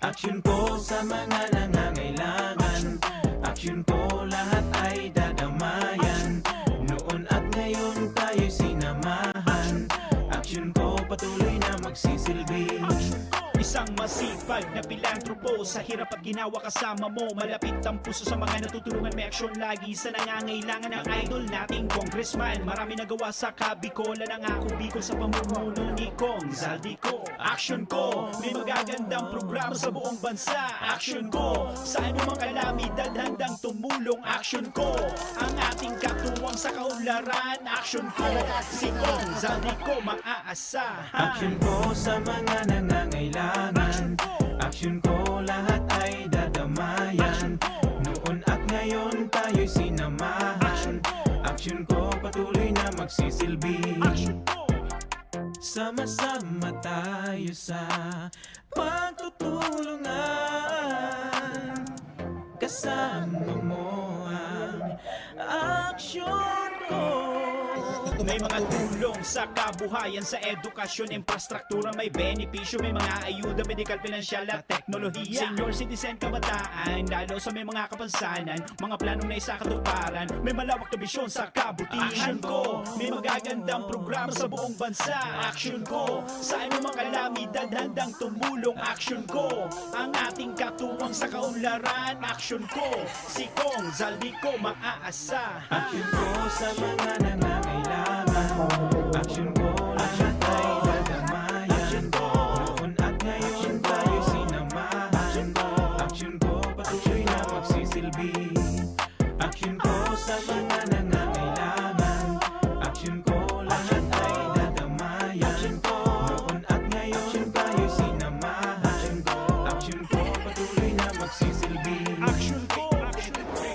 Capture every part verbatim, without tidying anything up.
Aksyon ko sa mga nangangailangan. Aksyon ko, lahat ay dadamayan. Noon at ngayon tayo'y sinamahan. Aksyon ko, patuloy na magsisilbi. Isang masipag na pilantropo, sa hirap at ginawa kasama mo. Malapit ang puso sa mga natutulungan, may aksyon lagi sa nangangailangan. Ang idol nating congressman, marami nagawa sa Kabicol. Nangako Bicol sa pamumuno ni Cong Zaldy Co. Aksyon ko, may magagandang programa sa buong bansa. Aksyon ko, sa anumang kalamidad handang tumulong. Aksyon ko, ang ating katuwang sa kaunlaran. Aksyon ko, si Cong Zaldy Co maaasahan. Aksyon ko sa mga nangangailangan. Aksyon ko, lahat ay dadamayan. Noon at ngayon tayo'y sinamahan. Aksyon ko, patuloy na magsisilbi. Aksyon ko. Sama-sama tayo sa pagtutulungan. Kasama mo ang aksyon ko. May mga tulong sa kabuhayan, sa edukasyon, infrastruktura, may benepisyo, may mga ayuda, medikal, pinansyal at teknolohiya. Senior citizen, kabataan, lalo sa may mga kapansanan, mga planong naisakatuparan, may malawak na bisyon sa kabutihan. Aksyon ko, may magagandang programa sa buong bansa. Aksyon ko, sa anumang kalamidad handang tumulong. Aksyon ko, ang ating katuwang sa kaunlaran. Aksyon ko, si Cong Zaldy Co maaasahan. Aksyon ko sa mga nangangailangan. Aksyon ko, lahat ay dadamayan. Noon at ngayon tayo sinamahan. Aksyon ko, patuloy na magsisilbi. Aksyon ko sa mga nangangailangan. Aksyon ko, lahat ay dadamayan. Noon at ngayon tayo sinamahan. Aksyon ko, patuloy na magsisilbi. Aksyon ko, aksyon ko.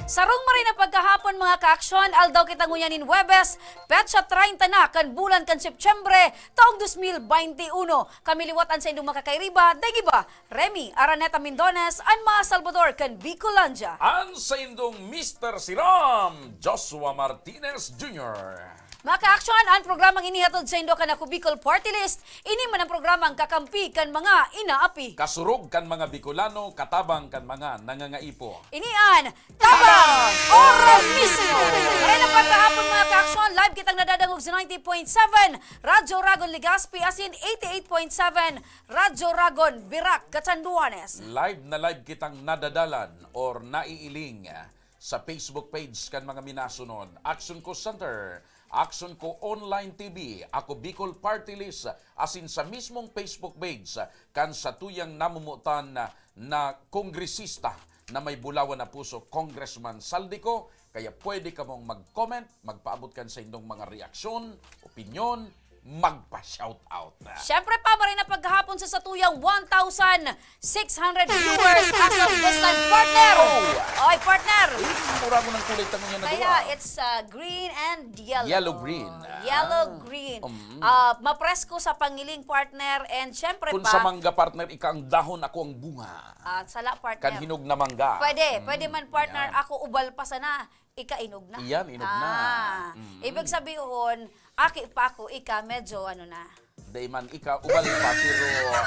Sarong maray na pagkahapon, mga kaaksyon, aldaw kita ngunyan nin Huwebes, petsa treinta na kan bulan kan Setyembre, taong dos mil baynte uno. Kami liwat an saindong makakairiba, daing iba, Remy Araneta Mindones, an mga Salvador kan Bicolandia. An saindong Mister Siram, Joshua Martinez Junior. Mga kaaksyon, an programang ini hatod saindo kan Ako Bicol Party List. Ini man an programang kakampi kan mga inaapi. Kasurog kan mga Bicolano, katabang kan mga nangangaipo. Ini an Tabang o Ramismo! Maray na pagkahapon, mga kaaksyon, live kitang nadadangog sa ninety point seven Radyo Ragon Legazpi, asin eighty-eight point seven Radyo Ragon Virac, Catanduanes. Live na live kitang nadadalan or naiiling sa Facebook page kan mga minasunod, Aksyon Ko Center, Aksyon Ko Online T V, Ako Bicol Party List, asin sa mismong Facebook page kan satuyang namomotan na kongresista na may bulawan na puso, Congressman Zaldy Co. Kaya pwede kamong mag-comment, magpaabot kan saindong mga reaksyon, opinyon, magpa-shout out. Siyempre pa, maray na paghapon sa satuyang one thousand six hundred viewers as of this time, partner! Oh! Oy, partner! Eh, mura mo ng kulay tanong yan na Kaya duwa. It's, uh, green and yellow. Yellow green. Ah. Yellow green. Mm. Ah, mapresko sa pangiling, partner, and siyempre Kung pa sa mangga, partner, ika ang dahon, ako ang bunga. Ah, sala, partner. Kan hinog na mangga. Pwede, Mm. pwede man, partner. Yan. Ako ubal pa sana. Ika inog na. Iyan, inog na. Ah, Mm. ibig sabihin, aki pa ako, ika medyo ano na. Dai man ika ubal pa, pero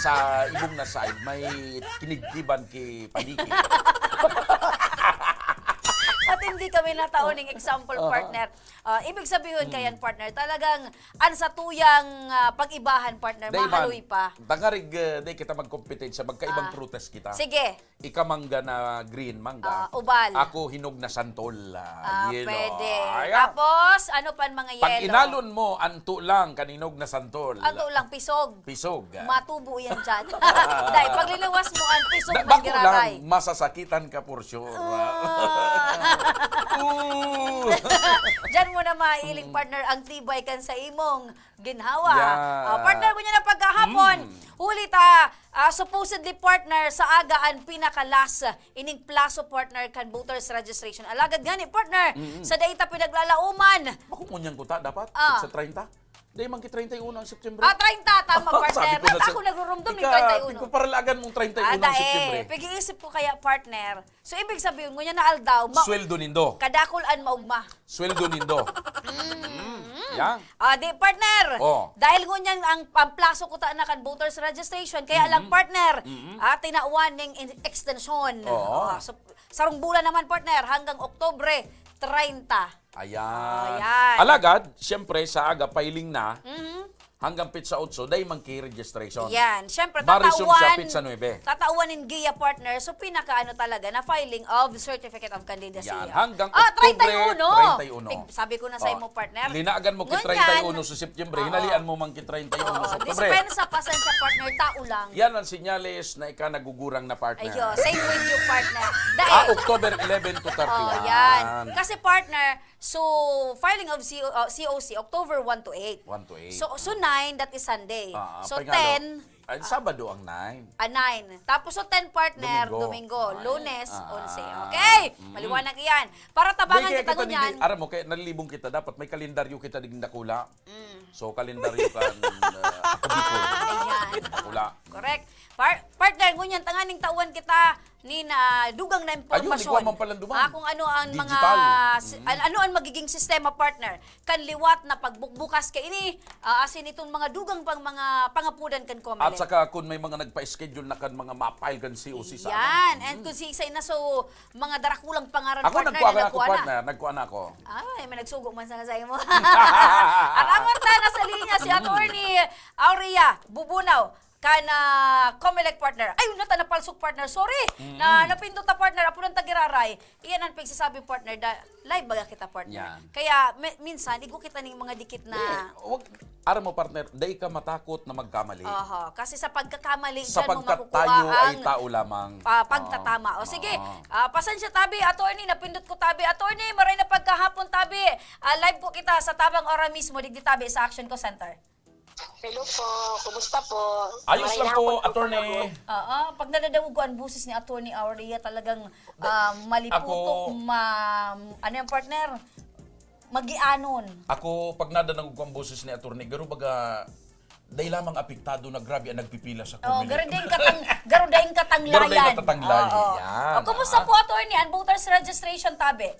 sa ibong na side, may kinigkiban ki paniki. At hindi kami nataon ng example, Aha. partner. Ah, ibig sabihin Mm. kayan, partner, talagang ang satuyang, ah, pag-ibahan, partner, Dai man. mahaloy pa. Tangarig, eh, dai kita magkompetensya, magkaibang Ah. prutas kita. Sige. Ika mangga na green mangga. Ah, ubal. Ako hinog na santol, ah, Ah, yellow. pwede. Ayan. Tapos, ano pa ang mga Pag yellow? inalon mo, anto lang kan hinog na santol. Anto lang, pisog. Pisog, ah. Matubo yan dyan. Dai, pagliliwas mo, ang pisog Da-, man bako girabay. lang, masasakitan ka for sure. Ah. Oo, Diyan mo na mailing, partner, ang tibay kan sa imong ginhawa. Yan. Ah, partner, ngunyan na pagkahapon, huli ta, ah, supposedly, partner, sa aga an pinaka-last, ah, ining plaso, partner, kan voters registration. Alagad ngani, partner, sa data pinaglalauman. Bako ngunyan ko ta, dapat? Ah. Sa treinta? Dai man ki treinta y uno ang September. Ah, treinta, tama, partner. Sabi ko na sa, ako nagrurumdom ni ika, treinta y uno. Tigpaparalaan mong treinta y uno ang September. Pag-iisip ko kaya, partner. So, ibig sabihin, ngunyan na aldaw, ma- Sweldo nindo. Kadakul an maugma. Sweldo nindo. Mm. Yan. Ah, di, partner. Oh. Dahil ngunyan ang, ang plaso ko ta na kan voters registration, kaya lang, partner, ah, tinawan ning in-, extension. Oo. Ah, so, sarong bulan naman, partner, hanggang Oktubre treinta. Ayan. Ayan. Alagad, siyempre, sa aga, filing na, hanggang petsa otso, dai man ki registration. Yan. Siyempre, ma-resume siya petsa nuebe. Tatawan nin giya, partner. So, pinaka-ano talaga, na filing of certificate of candidacy. Yan. Hanggang Oktubre treinta y uno. Treinta y uno. Tig-, sabi ko na sa imo, partner. Linagan mo ki treinta y uno sa September, hinalian mo man ki treinta y uno sa Oktubre. Dispensa, pasensya, partner. Tao lang. Yan ang sinyales na ika nagugurang na, partner. Ayo, same with you, partner. Dahil Ah, October eleven to thirty-one. Oh, yan. Kasi, partner, So, filing of C O, uh, C O C, October one to eight. One to eight. So, so nine, that is Sunday. Ah, So, pangalo. ten, Ay, Sabado ang nine. Ah, nine. Tapos, so, ten, partner, Domingo. Domingo. Ay, Lunes, ah, onse. Okay, mm. Maliwanag iyan. Para tabangan Hindi, kaya kita kita digdi, ngunyan. Aram mo, kaya nalilibong kita, dapat may kalendaryo kita digdi dakula. Mm. So, kalendaryo kan, uh, Ako Bicol. Ayan. Dakula. Correct. Par-, partner, ngunyan, tanganing tawan kita nin dugang na impormasyon. Ayun, igwa man palan duman. Ah, kung ano ang mga Digital. si-, Mm. an-, ano ang magiging sistema, partner, kan liwat na pagbukbukas kaini, ah, asin itong mga dugang pang mga pangapodan kan Comelec. At saka kung may mga nagpa-schedule na kan mga ma-file kan C O C sa Yan. Ano. And Mm. kung si Isay na so, mga darakulang pangaran, Ako, partner, nagkuha na na ako, nagkuha na. Partner. Nagkuha na ako. Ay, may nagsugo man sa kasay mo. Aramon ta, nasa linya si Mm. Attorney Aurea Bubunaw. Kan, ah, Comelec, partner. Ay, nata napalsok, partner. Sorry. Mm. Na, napindot ta, partner. Apo ng tagiraray. Iyan ang pagsasabi, partner. Da, live baga kita, partner. Yan. Kaya, mi-, minsan, igo kita ning mga dikit na Eh, wag, aram mo, partner, dai ka matakot na magkamali. Oho. Kasi sa pagkakamali, diyan mo Sapagkat makukuha tayo ay ang, tao lamang. ah, pagtatama. Oo. O, sige. Oo. Ah, pasensya, tabi, attorney. Napindot ko, tabi. Attorney, maray na pagkahapon, tabi. Ah, live po kita sa tabang ora mismo, digdi, tabi, sa Action Call Center. Hello po, kumusta po? Ayos Maray lang na po, hapon po, attorney. Pangako. Oo, pag nadadangog ko ang boses ni Attorney Aurea, talagang, ah, maliputok, Ako ma-, ano yan, partner? Magianon. Ako, pag nadadangog ko ang boses ni attorney, garo baga, dai lamang apektado na grabe ang nagpipila sa Oh, Comelec. garo din katang-, garo din katanglayan. Garo din katanglay. Oo. Yan, O, kumusta ah. po, attorney, ang voters registration, tabi?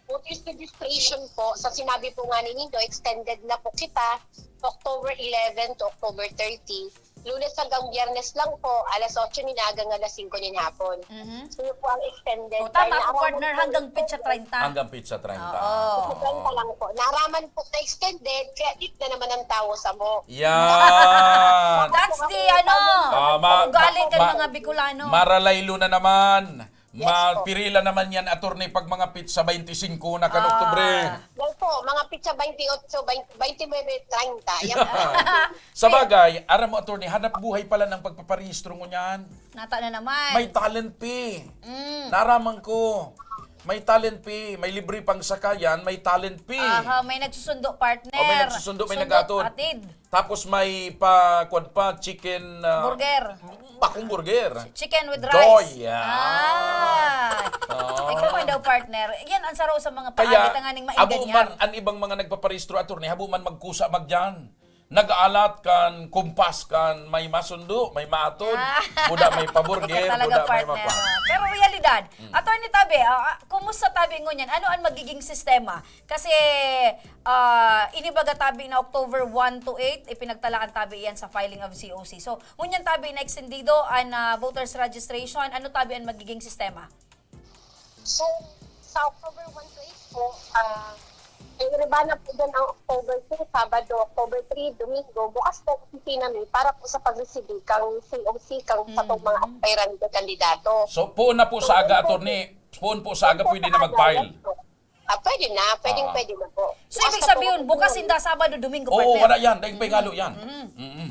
Voters registration po, sa sinabi po nga ni Nindo, extended na po kita, October eleven to October thirty. Lunes hanggang Biyernes lang po, alas otso nin aga hanggang alas singko nin hapon. Mhm. So, yun po ang extended. O, tama Dahil ako, naaraman partner, po hanggang yun, petsa treinta. Hanggang petsa treinta. Oo. Oo. Petsa treinta lang po. Naaraman po na extended, kaya lit na naman ang tao sa mo. Yan. That's the, ano, Tama. ugali Ma-, kan ma-, mga Bicolano. Maralaylo na naman. Yes po. Mapirila naman yan, attorney, pag mga petsa baynte singko na kan Ah. Oktubre. Well po, mga petsa baynte otso, baynte, baynte nuebe, treinta. Yan po. Sa bagay, aram mo, attorney, hanap buhay pala ng pagpaparehistro ngunyan. Nata na naman. May talent fee. Mm. Naraman ko. May talent fee, may libre pang sakayan, may talent fee. Aha, may nagsusundo, partner. O, may nagsusundo, may Sundo, nag-atod. atid. Tapos may pa, kwan pa, chicken, ah, Burger. bakong burger. Chicken with Joy, rice. yeah. Ah. Oh. Ikaw man daw, partner. Yan ang saro sa mga Kaya, paagi tanganing mainggan habo niya. man, ang ibang mga nagpaparehistro, attorney, habo man magkusa magdiyan. Nag-aalat kan kumpas kan may masundo, may maatod. Ah. Buda may paburger, Kaya talaga, buda may partner. mapa. Pero realidad, Mm. Attorney Tabe, ah, ah, kumusta tabi ngunyan? Ano ang magiging sistema? Kasi, ah, ini baga tabi na October one to eight, ipinagtalaan tabi iyan sa filing of C O C. So, ngunyan tabi na ekstendido an, ah, voters registration. Ano tabi ang magiging sistema? So, sa October one to eight po, ah, may iba na po dyan ang October two, Sabado, October three, Domingo. Bukas po ang opisina mi para po sa pag-receive kang C O C, kang sa Mm. pong mga aspirante kandidato. So, poon na po sa aga, attorney. Poon po sa aga, Opo, pwede sa na aga, mag-file. yes po. Ah, pwede na. Pwedeng Ah. pwede na po. So, Bukas ibig na po sabihin, ang bukas opisina. inda Sabado, Domingo, Oo, partner? wala yan. Dahil pahingalo yan. Mm. Mm-mm.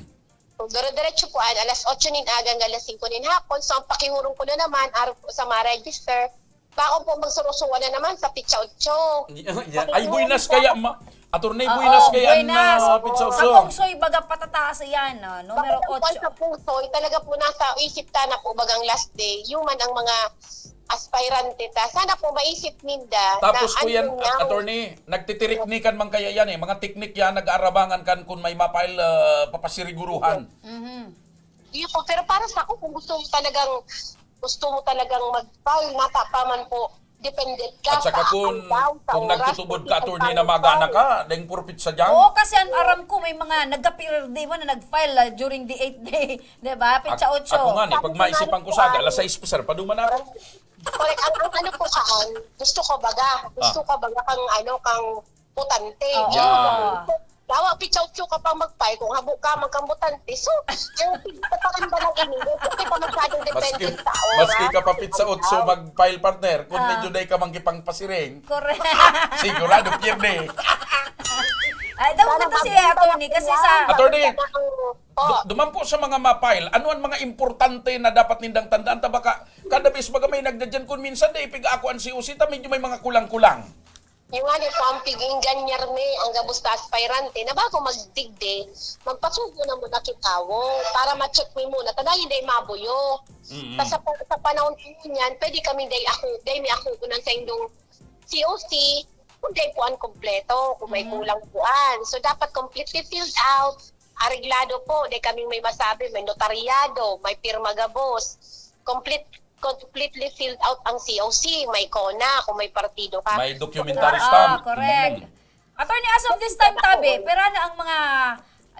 So, dire-diretso po, an, alas otso nin aga hanggang alas singko nin hapon. So, ang pakihurong ko na naman, arog po sa mga register, Bako po magsurusuan na naman sa Pizza Ocho. Ay, buenas kaya, ma Attorney, buenas kaya, buenas. Pizza Ocho. Sa Pungsoy, baga patataas yan, no? Numero otso. Sa Pungsoy, talaga po nasa isip ta na po bagang last day. Human ang mga aspirante ta. Sana po maisip ninda. Tapos po yan, attorney, nagtitiriknikan man kaya yan eh. Mga teknik yan, nag-aarabangan kan kung may mapile uh, papasiriguruhan. Mm-hmm. Iyo po, pero para sa ako, kung gusto mo talagang gusto mo talagang mag-file, nata pa man po, depende ka At saka sa kung, kung nagtutubod ka, attorney, na magana ka, dahil purpit sa dyan. Oo, kasi ang aram ko, may mga nagkapirdi man na nag-file uh, during the eighth day. Diba? Pitsa otso. Ako nga, ni, pag maisipan ko sa aga, alas sais po, sir, paduman na ako. Correct. Ang, ang ano po saan, gusto ko baga, gusto ah. ka baga kang ano, kang botante. Oo. Yeah. Dawa, pitsa otso ka pang mag-file kung habo ka man kang botante. So, ang pagpapakanda ng inigo, kasi pa masyadong depende sa oras. Maski ka pa pitsa otso mag-file, partner, kung ah. medyo day ka manggipang pasiring. Correct. Sigurado, pierde. Ay, daw ito si attorney kasi sa... Attorney, dumampo sa mga ma-file. Ano ang mga importante na dapat nindang tandaan? Ta baka, kada bes baga may nagdadyan kung minsan, day, piga ako ang C O C, ta medyo may mga kulang-kulang. Yung nga ni po, ang pig-inganyar mi, ang gabos ta aspirante, na bago magdigdi, magpasugo na muna kitawo para ma-check mi muna, ta dayon day mabuyo. Mm-hmm. Sa, sa, sa panahon po niyan, pwede kami day ako, day mi ako kunan sa indong C O C, kung day po ang kompleto, kung may mm-hmm. kulang po an. So, dapat completely filled out, areglado po, day kaming may masabi, may notaryado, may pirma gabos, complete completely filled out ang C O C, may CONA, kung may partido ka. May documentary stamp. Ah, correct. Mm. Attorney, as of this time, tabi, pero ano ang mga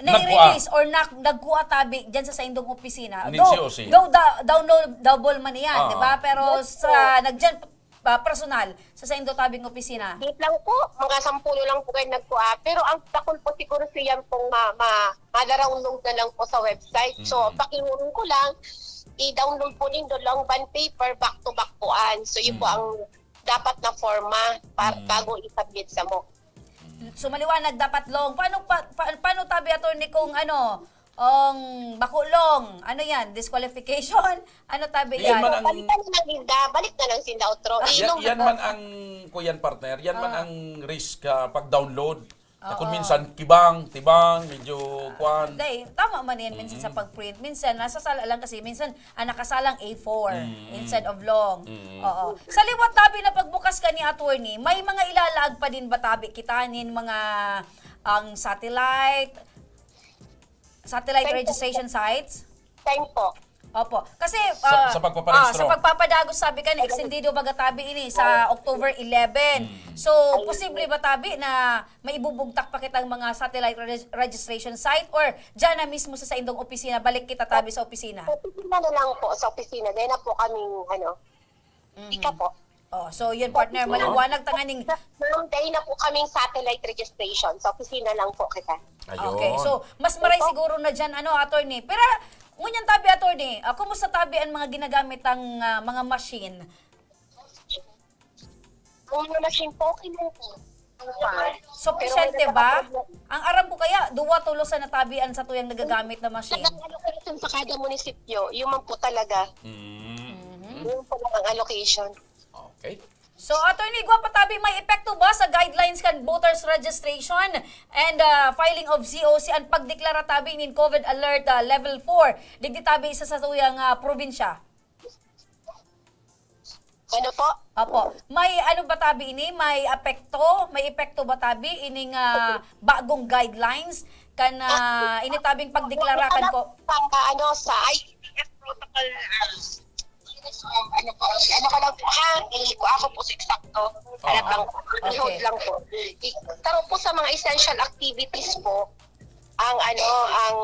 nai-release or na, nagkuha tabi dyan sa saindong opisina? Though, though da, downloadable man yan, ah. di ba? Pero sa, nagdyan, uh, personal, sa saindo tabing opisina? Dito lang po, mga sampulo lang po kayo nagkuha. Pero ang takol po siguro siya pong ma, ma, madarawnong na lang po sa website. So, mm. Pakihuron ko lang, i-download po nindo lang bond paper, back to back po an. So, yun mm. po ang dapat na forma para mm. bago i-submit sa mo. So, maliwanag dapat long. Paano, pa, pa, paano tabi, attorney, kung ano, Ong bakulong, ano yan? Disqualification? Ano tabi yan? Yan man ang... Balikan na lang, Linda. Balik na lang sinda otro. Yan, yan man ang, kuyan partner, yan ah. man ang risk uh, pag-download. Na kung minsan, kibang, tibang, medyo ah, kwan. Dahil, tama man yan minsan mm-hmm. sa pag-print. Minsan, nasa sala lang kasi, minsan, ah, nakasalang A four mm-hmm. instead of long. Mm-hmm. Oo. Sa liwat tabi na pagbukas ka ni attorney, may mga ilalaag pa din ba tabi kita nin mga ang satellite, Satellite registration sites? Time po. Opo. Kasi sa, uh, sa, pagpaparehistro. Ah, sa pagpapadagos, sabi ka na, extendido baga tabi ini sa October eleven. Mm. So, posible ba tabi na maibubugtak pa kitang mga satellite reg- registration site or dyan na mismo sa saindong opisina, balik kita tabi sa opisina? Sa opisina na lang po, sa opisina. Dahil na po kaming, ano, mm-hmm. Ika po. Oh, so yun partner, maliwanag tanganing. Ma'am, dahil na po kaming satellite registration. Sa opisina lang po kita. Ayun. Okay, so mas maray siguro na dyan, ano, attorney. Pero, ngunyan tabi, attorney, uh, kumusta tabi ang mga ginagamit ang uh, mga machine? Ang mga machine po, okay lang po. Sufficiente ba? Ang aram ko kaya, duwa tulos sa natabian sa tuyang nagagamit na machine. Ang allocation sa kada munisipyo, yun man po talaga. Mm. Yun po lang ang allocation. Okay. So, Attorney Gua Patabi, may epekto ba sa guidelines kan voters registration and uh, filing of C O C ang pagdeklara tabi nin COVID alert uh, level four digdi tabi sa satuyang uh, probinsya? Ano po? Opo. May ano ba tabi ini? May apekto? May epekto ba tabi ining uh, bagong guidelines kan uh, initabing pagdeklara kan ko? Ano sa I P F protocol uh, ano po, ano ka lang po ha? Ako po sa eksakto. Ano lang po, hold lang po. Taro po sa mga essential activities po, ang ano, ang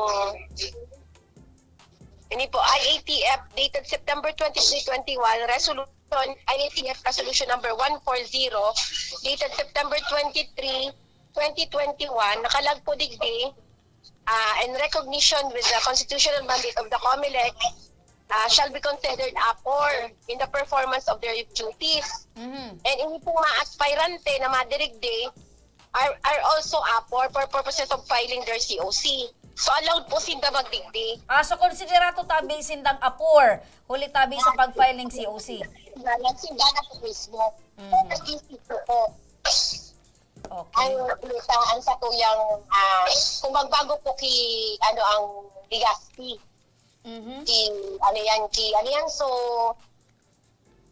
Ini po, I A T F dated September twenty-three twenty-one, resolution, I A T F resolution number one four zero dated September twenty-three, twenty twenty-one, nakalag po digdi, uh, in recognition with the constitutional mandate of the COMELEC, uh, shall be considered apor in the performance of their duties. Mm-hmm. And ini pong mga aspirante na madirigdi, are, are also apor for purposes of filing their C O C. So, allowed po sinda magdigdi. Ah, so konsiderato tabi sindang apor, huli tabi sa pag-file ning C O C. Nagsinda na po mismo. Mhm. Tapos isip ko po, ang Okay. Ang sa tuyang, ah, kung magbago po ki, ano, ang Legazpi. Mhm. Ki, ano yan, ki, ano yan, so,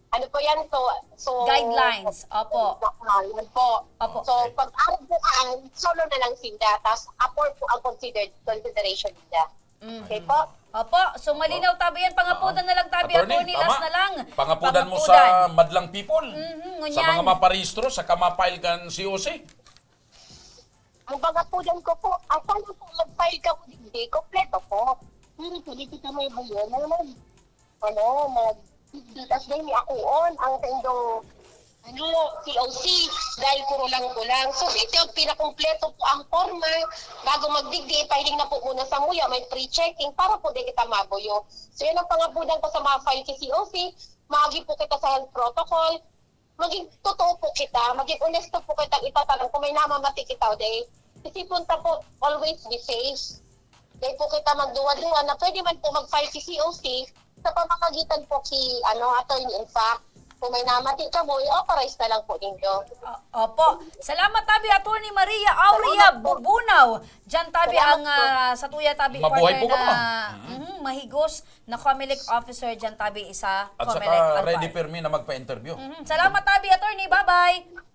ano po yan, so, so, Guidelines, opo. Ah, yun po. Opo. So, pag araw po, ah, solo na lang sinda, tas apor po ang considered, consideration nila. Mhm. Okay po? Opo, so malinaw tabi yan. Pangapudan Oo. na lang tabi, Attorney, attorney, last tama. na lang. Pangapudan mo sa Pangapudan. madlang people, Mhm, sa ngunyan. mga maparehistro, sa kamapile kan C O C. Ang pangapudan ko po, asal po mag-file ka po digdi, kompleto po. Pero pwede kita may bayan na mag, ano, mag, digdi, tas dahil ni akuon, ang sa indong ano, C O C, dahil kurulang-kulang. So, ito, pinakumpleto po ang forma. Bago magdigdi, ipahiling na po muna sa muya, may pre-checking para po di kita mabuyo. So, yan ang pangabudan ko sa mga file sa C O C. Maagi po kita sa health protocol. Maging totoo po kita, maging onesto po kita, itatanong kung may namamati kita o di. Isipon ta po, always be safe. Di po kita magduwa-duwa na pwede man po mag-file si C O C sa pamamagitan po si, ano, attorney. In fact, kung may namati ka mo, i-authorize na lang po ninyo. O-, opo. Salamat tabi, Attorney Maria Aurea Salamat po. Bubunaw. Diyan tabi Salamat ang, po. ah, sa tuya tabi Mabuhay partner po ka na, mo. Mhm. mhm, mahigos na Comelec officer diyan tabi isa, At Comelec saka ready Albay. permi na magpa-interview. Mhm. Salamat tabi, Attorney. Bye-bye.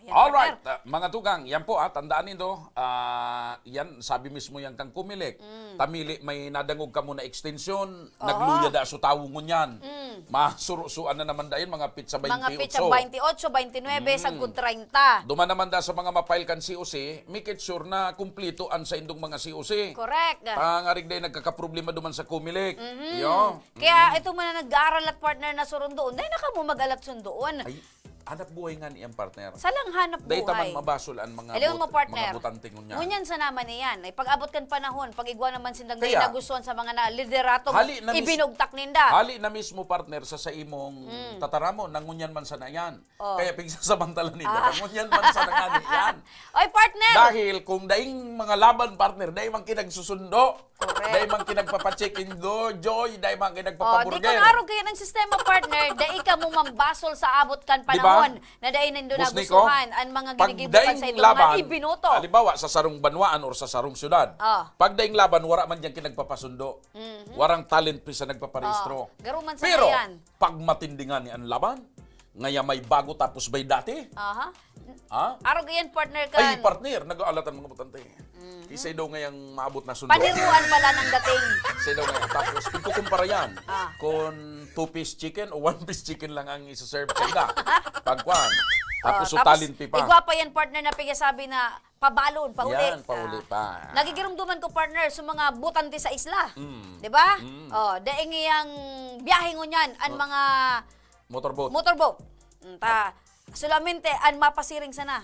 Ayan, All right, partner. ah, mga tugang, yan po, ah, tandaan nindo, ah, yan, sabi mismo yan kang Comelec, Mm. tamili may nadangog kamo na extension, Oo. nagluya da so tawo ngunyan. Mm. Masurusuan na naman dayon, mga pitsa Mga pitsa baynte otso. baynte otso, baynte nuebe, Mm. sagkod treinta. Duman naman da sa mga ma-file kan C O C, make it sure na kumplito an saindong mga C O C. Correct. Pangarig dayon nagkakaproblema duman sa Comelec. Mhm. Yo. Kaya Mm. ito man na nag-aaral at partner na surundoon, dahil na kamo mag-alat sundoon. Ay, hanap buhay nga ni ang partner. Salang hanap Dahil buhay. taman mabasol ang mga Alam mo, but-, partner, mga butante ngunyan. ngunyan sa naman niyan, ay pag-abot kan panahon, pag igwa naman sindang Kaya, dahil nagustuhan sa mga na liderato mo, hali na mis-, ibinugtak ninda. hali na mismo, partner, sa, sa imong Mm. tataramon, na ngunyan man sana yan. Oh. Kaya pigsasamantalan ninda, Ah. na ngunyan man sana nga ni yan. Oy, partner! Dahil kung daing mga laban, partner, daing man kinagsusundo, Correct. Dai man kinagpapa-check in do-, joy, dai man Oh, di kinagpapaburger. Kun arog kaya ng sistema, partner, dai ka mo mambasol sa abot kan Di ba? panahon na dai nindo Boss Nico, nagustuhan ang mga pag ginigibo kan daing sa inyong laban, mga ibinoto. halimbawa, sa sarong banwaan or sa sarong syudad, Oh. pag daing laban, wara man diyang kinagpapasundo. Mhm. Warang talent fee sa nagpaparehistro. Oh, garo man sa Pero, yan. pag matindi nga ni ang laban, ngaya may bago tapos may dati, Aha. Ha? Arog iyan, partner, Ay, kan. partner, nag-aalatan mga butante. Mhm. Kisay daw ngayang maabot na sundo. Paniruan pala ng dating. Kisay daw ngayon. Tapos, ikukumpara yan. Ah. Kung two-piece chicken o one-piece chicken lang ang isa-serve sa ila. Pagkuhan. Tapos, Oh, so, tapos, talent fee pa. igwa pa yan, partner, na pigasabi na pabalon, pauli. Yan, pauli Ah. pa. Nagigirumduman ko, partner, sa mga butante sa isla. Mm. Di ba? Mm. Oh, daing iyang biyahe ngunyan, ang Oh. mga Motorboat. Motorboat. Mm, ta, solamente an mapasiring sana.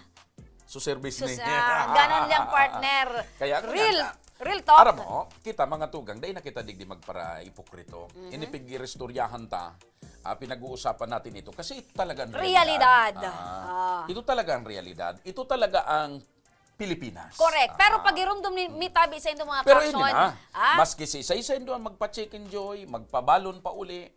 So, service Sus, ni. ah, ganon lang, partner. Kaya ako Real, nga, real talk. Aram mo, kita mga tugang, dai na kita digdi magpara-ipokrito. Mhm. Inipigiristoryahan ta, ah, pinag-uusapan natin ito kasi ito talaga ang Realidad. realidad. Ah, Ah. ito talaga ang realidad. Ito talaga ang Pilipinas. Correct. Pero Ah. pag-irumdom ni, mi tabi sa indong mga Pero ini kaaksuhan, na, ah? maski si isa-isa indo ang magpa-chicken joy, magpabalon pa uli,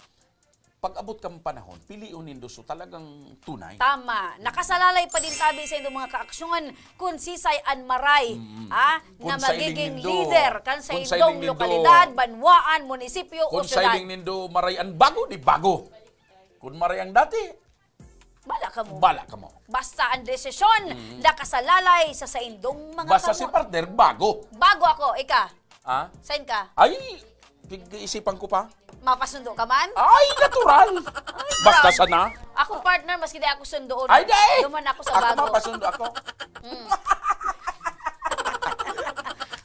pag-abot kang panahon, pilion nindo so talagang tunay. Tama. Nakasalalay pa din tabi sa indong mga kaaksyon kun sisay an maray, Mm. ah, na Kun sailing magiging nindo, leader kan sa kun indong sailing nindo, lokalidad, banwaan, munisipyo o kun syudad. sailing nindo maray an bago, di bago. Kun maray ang dati, Bala kamo. Bala kamo. Basta ang desisyon Mm. nakasalalay sa saindong mga Basta si kamot. partner, bago. Bago ako, ika. Ha? Sain ka? Ay, pag-iisipan ko pa. Mapasundo ka man? Ay, natural. Ay, Basta grabe. sana. Ako, partner, maski di ako sundoon. Ay, di. Duman ako sa Ako, bago. mapasundo ako. Mm.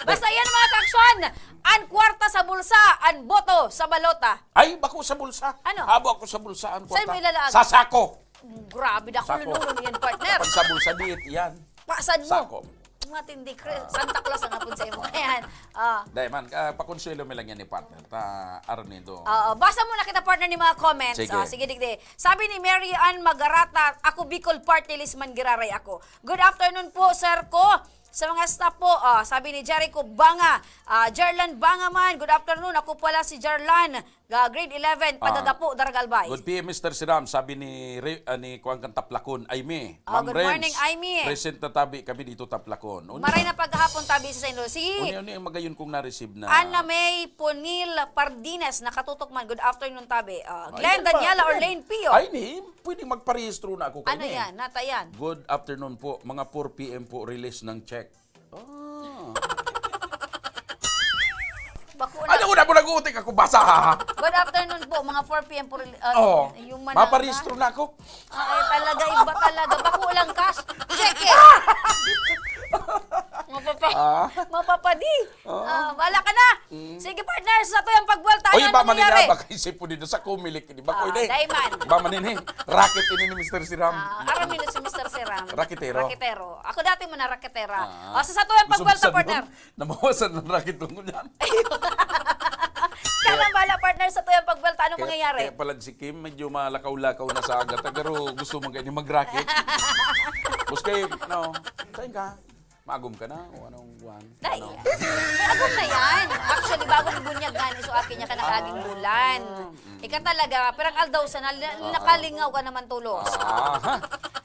Basta yan, mga kaaksyon. An kwarta sa bulsa, an boto sa balota. Ay, bako sa bulsa. Ano? Habo ako sa bulsa, an Saan kwarta. mo ilalaag? Sa sako. Grabe, dako Sako. lululong yan, partner. Pag sa bulsa, diit yan. Pasan mo. Sako. Matindi, Chris. Ah. Santa Claus ang hapon sa imo. Ayan. Ah. Dai man, ah, pakonsuelo mi lang yan ni partner. Ta, Arnido. Oo, basa muna kita, partner, ni mga comments. Sige. Ah, sige, digdi. Sabi ni Mary Ann Magarata, "Ako Bicol Party List man giraray ako." Good afternoon po, sir ko. Sa mga staff po, ah, sabi ni Jericho Banga, ah, Jarlan Banga man, "Good afternoon, ako pala si Jarlan." Ah, grade eleven, Ah. taga Gapo, Daraga, Albay. Good P M, Mister Siram, sabi ni Re-, ah, ni Kuan kan Taplacon, Aimee. Ah, Ma'am good Renz, morning, Aimee. Present na tabi kami dito, Taplacon. Unsa? Maray na paghahapon, tabi sa Saint Lucie. Uni, uni ang magayon kong na-receive na. Ana May Punil Pardines, nakatutok man. Good afternoon, tabi. Ah, Ay, Glenn, ano ba? Daniela, Glenn. Orlane Pio. Ay, ni, pwedeng magparehistro na ako Ano kaini. yan? Nata yan? Good afternoon po. Mga four P M po, release ng check. Ah. Bako na. Ano ko na mo nag-uutik ako? Basa, ha? Good afternoon po, mga four P M po, uh, Oo. yung manang Maparehistro na ako. Ay, talaga, iba talaga. Bako lang cash. Check eh. Mapapa-, Ah. mapapadi. Ah. Ah, wala ka na. Mm. Sige, partner, sa to yung pagbuwalta. Uy, Ano iba man nila, nangyayari? Baka isip po dito sa Comelec, di ba, Ah, Kuya Deng? Daiman. Iba man ini. Racket ini ni Mister Siram. Ah, aram nila si Mister Siram. Raketero. Raketero. Ako dati mo na raketera. Ah. O, sa, sa to yung Gusto mo pagbuwalta, sabihin, partner. Namawasan ng racket tungkol yan. Kaya man bala, partner, sa to yung pagbuwalta, anong Kaya, mangyayari? kaya pala si Kim, medyo malakaw-lakaw na sa agata, pero gusto man kayo ni mag-racket. Boss Kim, ano, saan ka? Magom ka na o anong buwan? Dai. Ano? May agom na yan. Actually, bagong bunyag na ni so akin niya ka nakaaging bulan. Ah, mm. Ika talaga, pirang aldaw sa nal-, Ah. nakalingaw ka naman tulos. Ah, ha.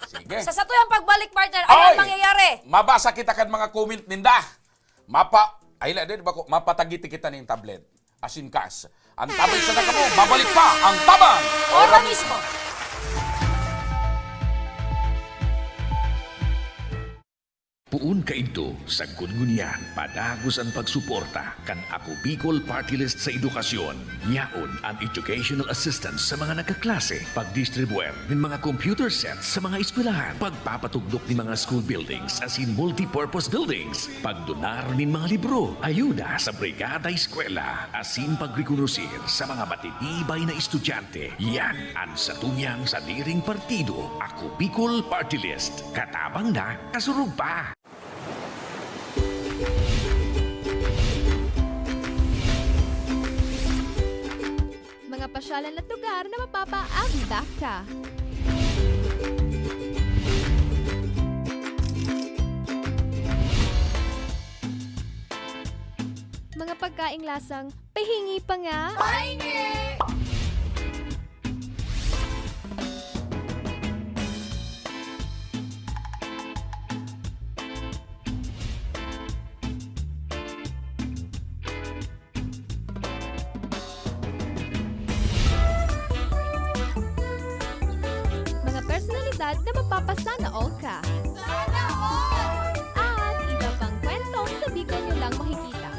Sige. Sa satuyang pagbalik, partner, ano Ay! ang mangyayari? Mabasa kita kan mga comment ninda. Mapa-, ay, la, di ba ko, mapatagiti kita ning tablet. As in cash. Ang tablet sa nakamo, mabalik pa ang tabang. Ora mismo. Poon kaidto, sagkod ngunyan, padagos an pagsuporta kan Ako Bicol Party List sa edukasyon. Yaon an educational assistance sa mga nagkaklase, pagdistribuer nin mga computer sets sa mga eskwelahan, pagpapatugdok nin mga school buildings asin multipurpose buildings, pagdonar nin mga libro, ayuda sa Brigada Eskwela, asin pagrekonosir sa mga matitibay na estudyante. Yan an satuyang sadiring partido, Ako Bicol Party List. Katabang na, kasurog pa! Mga pasyalan at lugar na mapapaagda ka. Mga pagkaing lasang pahingi pa nga. Pahingi! Mga personalidad na mapapasana all ka. Sana all! At iba pang kwentong sa Bicol nyo lang makikita.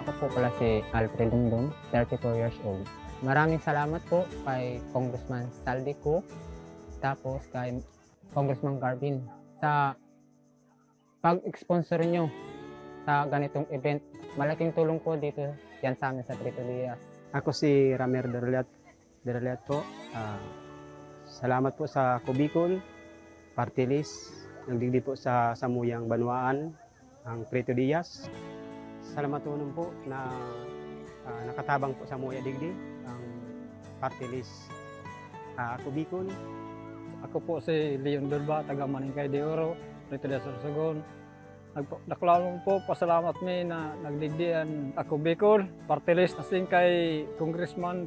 Ako po pala si Alfred Dongdong, thirty-four years old. Maraming salamat po kay Congressman Zaldy Co, tapos kay Congressman Garvin, sa pag-sponsor nyo sa ganitong event. Malaking tulong po dito yan sa amin sa Prieto Diaz. Ako si Ramer Derliat, Derliat po. Ah, salamat po sa Kubikol, Party List, nagdigdi po sa samuyang banwaan, ang Prieto Diaz. Salamatonon po na, ah, nakatabang po sa muya digdi ang Party List, ah, Kubikol. Ako po si Leon Durba, taga Maningkay de Oro, Prieto Diaz, Sorsogon. Nagpa-, dakulanon po, pasalamat mi na nagdigdi an Ako Bicol, Party List, asin kay Congressman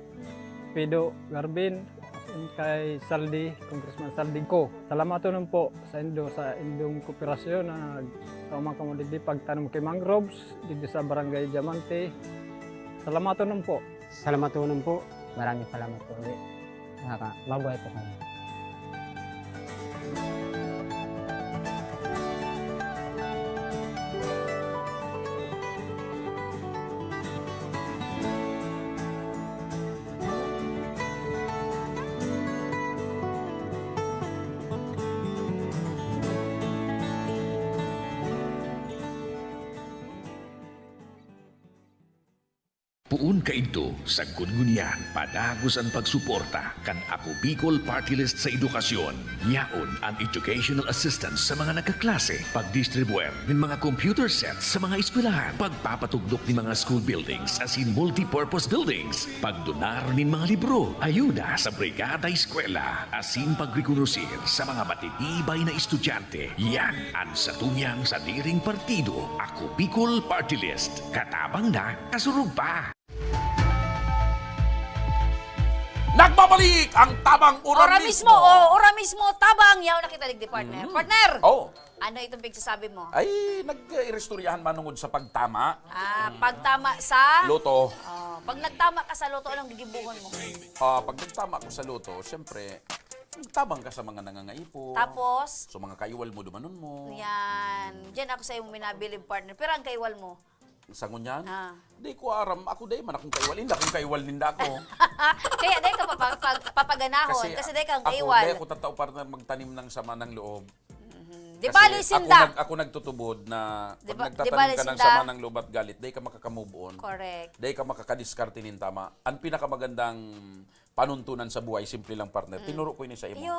Pido Garbin, asin kay Saldi, Congressman Saldi ko. Salamaton po sa indo, sa indong kooperasyon na nagtao man kamo digdi pagtanom ki mangroves digdi sa Barangay Diamante. Salamaton po. Salamatonon po. Maraming salamat po ulit. Nakaka-, mabuhay po kami. Poon kaidto, sagkod ngunyan, padagos an pagsuporta kan Ako Bicol Party List sa edukasyon. Yaon an educational assistance sa mga nagkaklase, pagdistribuer nin mga computer sets sa mga eskwelahan, pagpapatugdok nin mga school buildings asin multipurpose buildings, pagdonar nin mga libro, ayuda sa Brigada Eskwela, asin pagrekonosir sa mga matitibay na estudyante. Yan an satuyang sadiring partido, Ako Bicol Party List. Katabang na, kasurog pa! Nagbabalik ang Tabang Ora Ora mismo, mismo. Oh, ora mismo, tabang. Yaw na kita digdi, partner. Mm. Partner! Oh. Ano itong pigsasabi mo? Ay, nag-iristoryahan manungod sa pagtama. Ah, pagtama sa Loto. Oh, pag nagtama ka sa loto, anong gigibuhon mo? Ah, pag nagtama ko sa loto, siyempre, tabang ka sa mga nangangaipo. Tapos? So, mga kaiwal mo, dumanon mo. Yan. Diyan ako sa iyong minabilib, partner. Pero ang kaiwal mo? Sa ngunyan? Ah. Di ko aram. Ako, dai man akong kaiwal. Hindi akong kaiwal ninda ako. Kaya dai ka papa-, pag-, papaganahon. Kasi, kasi dai kang ako, kaiwal. Dai ako tatao, partner, magtanim ng sama ng loob. Mhm. Di Kasi bali ako sinda. nag-, ako nagtutubod na Di pag ba, di nagtatanim bali ka ng sinda. sama ng loob at galit, dai ka makaka-move on. Correct. Dai ka makakadiskarte nin tama. Ang pinakamagandang panuntunan sa buhay, simple lang, partner. Mm. Tinuro ko ini sa imo. Iyo.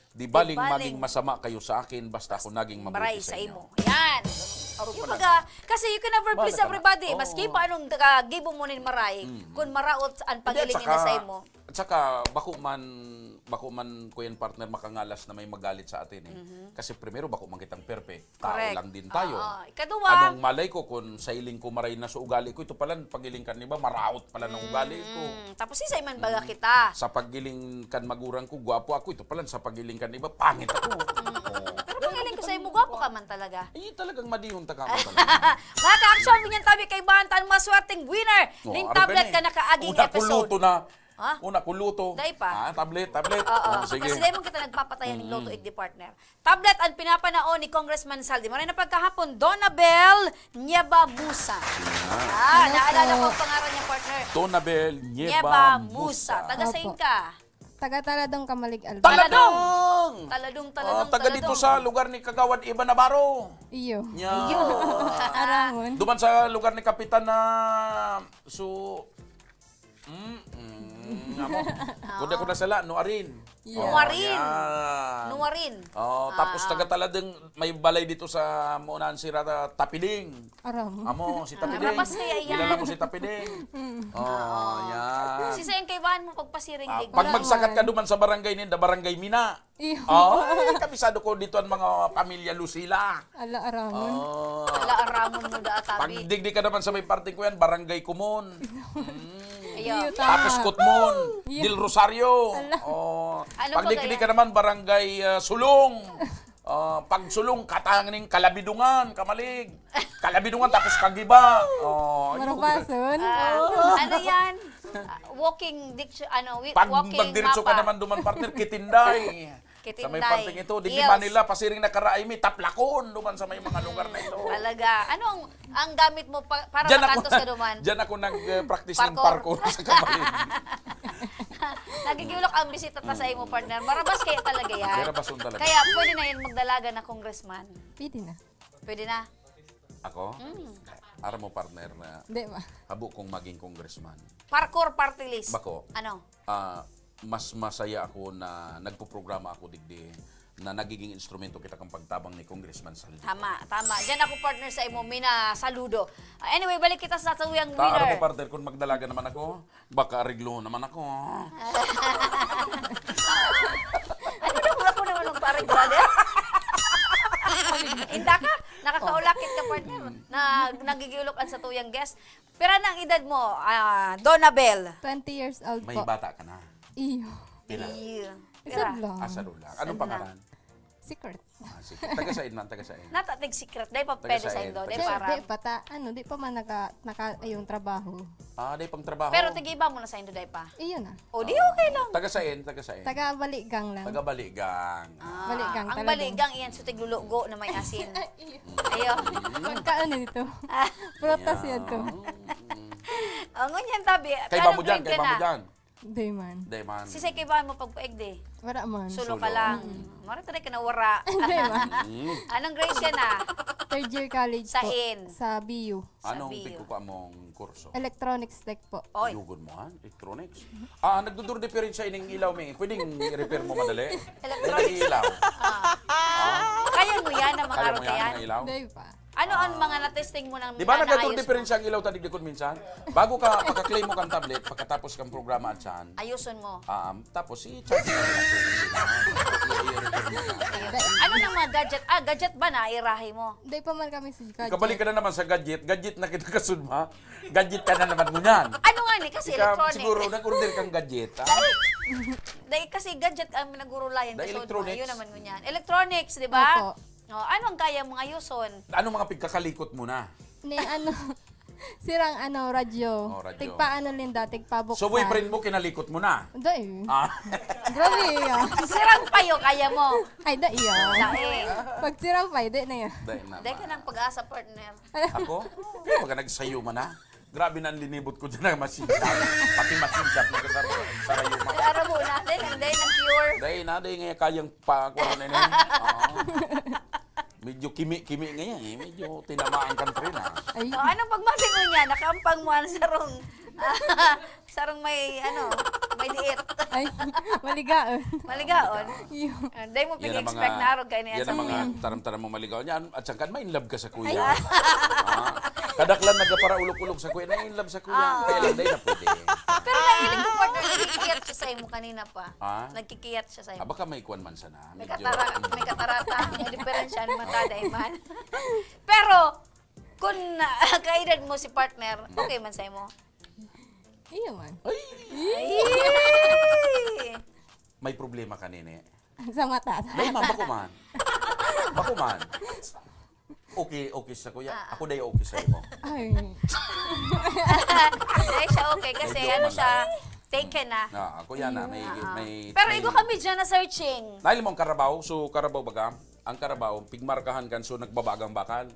Di Di baling baling. maging masama kayo sa akin, basta ako naging mabuti Maray sa sa imo. imo. Yan. Araw Yung pala. baga, kasi you can never Bala please ka na. everybody. Oo. Maski pa anong taga-, gibo mo nin maray, Mm. kung maraot ang Hindi, at paghiling niya saka, sa imo. at saka, bako man, bako man, kuyan partner, makangalas na may magalit sa atin eh. Mhm. Kasi primero, bako man kitang perfect. Tao Correct. lang din tayo. Oo. Ikaduwa. Anong malay ko kung sailing ko maray na sa ugali ko, ito pala, paghiling kan iba, maraot pala ng ugali ko. Mm. Tapos, sisay man baga Mm. kita? Sa paghiling kan magurang ko, gwapo ako, ito pala, sa paghiling kan iba, pangit ako. Mm. Oo. Pero paghiling ko sa imo, gwapo ka man talaga. Eh, talagang madihon ta ka man talaga. Mga ka-action, ngunyan tabi kaibahan ta an maswerteng winner Oh, ning aro tablet ka ni. ka nakaaging Una ko episode. luto na. Ha? Una ko luto. Dai pa. Ah, tablet, tablet. Oo. Oh, sige. Kasi dai man kita nagpapatay ning Mm. loto, igdi partner. Tablet ang pinapanaon ni Congressman Saldi. Maray na pagkahapon, Donabel Nieva Musa. Ah, Hello naalala po. ko ang pangaran niya, partner. Donabel Nieva Nieva Musa. Musa. Taga Opo. sain ka? Taga Taladong, Camalig, Albay. Taladong! Taladong, Ah, Taladong, taga dito Taladong. sa lugar ni Kagawad Ivan Navarro. Iyo. Yan. Iyo. Aramon. Duman sa lugar ni Kapitan na su-, mm, mm, amo. Kundi ako nasala, Nuarin. Yeah. Oh, Nuarin. yan. Nuarin. Oh, tapos Ah. taga Taladong, may balay dito sa Munahan Sira, Tapiding. Aram. Amo, si Ah, Tapiding. Rapas kaya yan. Kilala mo si Tapiding? Mm. Oh, Oo. yan. Si Sayan kaibahan mo pagpasiring, Ah, Digma. pag Wala magsakat ka man. duman sa barangay ninda, Barangay Mina. Iyo. Oh, ay, kabisado ko dito ang mga pamilya Lucila. Ala, aramon. Oh. Ala, aramon mo da, Pag Tabi. digdi ka naman sa may parting ko yan, Barangay Kumon. Mm. Iyo. Iyo, tama. Tapos Kutmon, Iyo. Del Rosario. Ala. Oh. Anong Pag digdi bagay ka yan? naman, Barangay, ah, Sulong. Ah, pagsulong, katangning Kalabidungan, Camalig. Kalabidungan, tapos Kagiba. Oh, yun. Marupason. Ah, ano yan? Ah, walking dictio-, ano, wi-, Pag walking magdiretso ka mapa. naman duman, partner, Kitinday. Sa may Kitinday. panting ito, di Hills. Manila, pasiring na karaay mi, Taplakon, duman sa may mga lugar na ito. Talaga. Ano ang, ang gamit mo pa, para Diyan ako, makantos ka duman? diyan ako nag, eh, practice ng Parkour. parkour sa Camalig. Nagigiulok ang bisita ta sa imo, partner. Marabas kaya talaga yan. May rabason talaga. Kaya pwede na yan magdalaga na congressman. Pwede na. Pwede na. Ako? Mm. Aram mo, partner, na Di ba? habo kong maging congressman. Parkour party list. Bako. Ano? Ah, mas masaya ako na nagpoprograma ako digdi na nagiging instrumento kita kan pagtabang ni Congressman Saldi. Tama, tama. Diyan ako, partner, sa imo, mina saludo. Ah, anyway, balik kita sa tuyang Ta, aram mo, winner. partner, kung magdalaga naman ako, baka ariglo naman ako. Ano naman ako naman magpa-ariglo, di? Inda ka, nakakaulakit ka, partner. Na nagigiulok ang sa tuyang guest. Pira na ang edad mo, ah, Donabel? Twenty years old May po. bata ka na. Iyo. Pila? Iyo. Isa Pira? lang. Asa lang. Anong Isa lang. pangalan? Secret. Ah, sige. Taga saan man? Taga saan? Natatig secret. Dahil pa Taga pwede sa saan? Indo. Dahil Taga Sir, saan? parang... di pa ta, ano, di pa man naka, naka, yung trabaho. Ah, dahil pang trabaho. Pero tigiba mo na sa Indo, dahil pa? Iyo na. O, di okay lang. Taga saan? Taga saan? Taga Baligang lang. Taga Baligang. Ah, Baligang ang talaga. Baligang iyan sa tiglulugo na may asin. Ay, iyo. Ayo. Pagkaon nito. Ah. Prutas yan to. Mm. Oh, ngunyan tabi. Kaiba Anong mo dyan, grade ka kaiba mo na? dyan. Di man. Di man. Si Seki ba mo pagpaig di? Wala man. Solo Solo. ka lang. Mm. Mara tayo ka na wara. Di man. Mm. Anong grade ka na? Third year college Sa po. in? Sa B U. Sa Anong B U. pigkukuha mong kurso? Electronics tech po. Oy. Yugon mo, ha? Electronics? Ah, nagduduro diferensya ining ilaw, may. Pwedeng i-repair mo madali? Electronics. May ilaw. Ah. Ah. Kaya mo yan, ang mga Kaya mo araw na yan, yan? ang ilaw? Di pa. Ano ang mga na-testing mo ng Di ba na naayos mo? nagkatong diferensya ang ilaw tadig likod minsan? Bago ka, pagka-claim mo kang tablet, pagkatapos kang programa at siyan, Ayuson mo. ah, um, tapos i-charge mo na. I-, i-repair mo na. Ano ng mga gadget? Ah, gadget ba na irahe mo? Di pa man kami sa gadget. Kabalik ka na naman sa gadget. Gadget na kita kasudma. Gadget ka na naman mo niyan. Ano nga ni? Kasi Ika, electronic. siguro, nag-order kang gadget, ha? Dahil, dahil kasi gadget ang nagurulayan Dahil kasudma. electronics. Yun naman mo niyan. Electronics, di ba? Opo. Oh, ano ang kaya mong ayuson? Ano mga pigkakalikot mo na? Ni ano, sirang ano, radyo. Oh, radyo. Tigpa ano linda, tigpabuksan. So, boyfriend mo, kinalikot mo na? Dai. Ah. Grabe, ah. Sirang payo, kaya mo? Ay, dai, ah. Dai. Pag sirang payo, di na yan. Dai na Dai ba? ka ng pag-asa, partner. Ako? Kaya baga nagsayo man na. Grabe na ang linibot ko dyan na machine shop. Pati machine shop, nagkasar-, sarayo mga. Ay, arabo na. Dai, dai, nag-cure. Dai na, dai nga kayang pa, kuha na yun. Oo. Medyo kimi-kimi ngayon eh. Medyo tinamaan kan tren ah. Ay. Oh, anong pagmati mo niya? Nakaampang mo ang sarong, sarong may, ano, may diit. Ay, maligaon. Maligaon? Iyo. Ah, dai mo Yan ang pag-expect mga, na arog kayo na yan ang mga taram-taram mo maligaw. Yan, at sangkan, ma-in love ka sa kuya. Ay. Ah, kadaklan nagaparaulog-ulog sa kuya, na-in love sa kuya. Ah. Kaya lang, dai na pwede. Pero nahiling ko, partner, nagkikiyat siya sa'yo mo kanina pa. Ah? Nagkikiyat siya sa'yo. Ah, baka may kwan man sana. May Medyo katara-, may katarata, may diferensya ng mata, dai man. Pero, kung na-, kaedad mo si partner, okay man sa'yo mo? Iyo man. Ay! Ay! May problema ka, nene. Sa mata. Dai man, bako man. Bako man. Okay, okay sa kuya. Ah. Ako dai okay sa imo. Ay. Dai siya okay kasi Medyo ano man siya, lang. taken na. Na, ako yan na, may, Ah. may, Pero may igo kami dyan na searching. Dahil mo ang karabaw, so karabaw baga, ang karabaw, pigmarkahan kan, so nagbabagang bakal.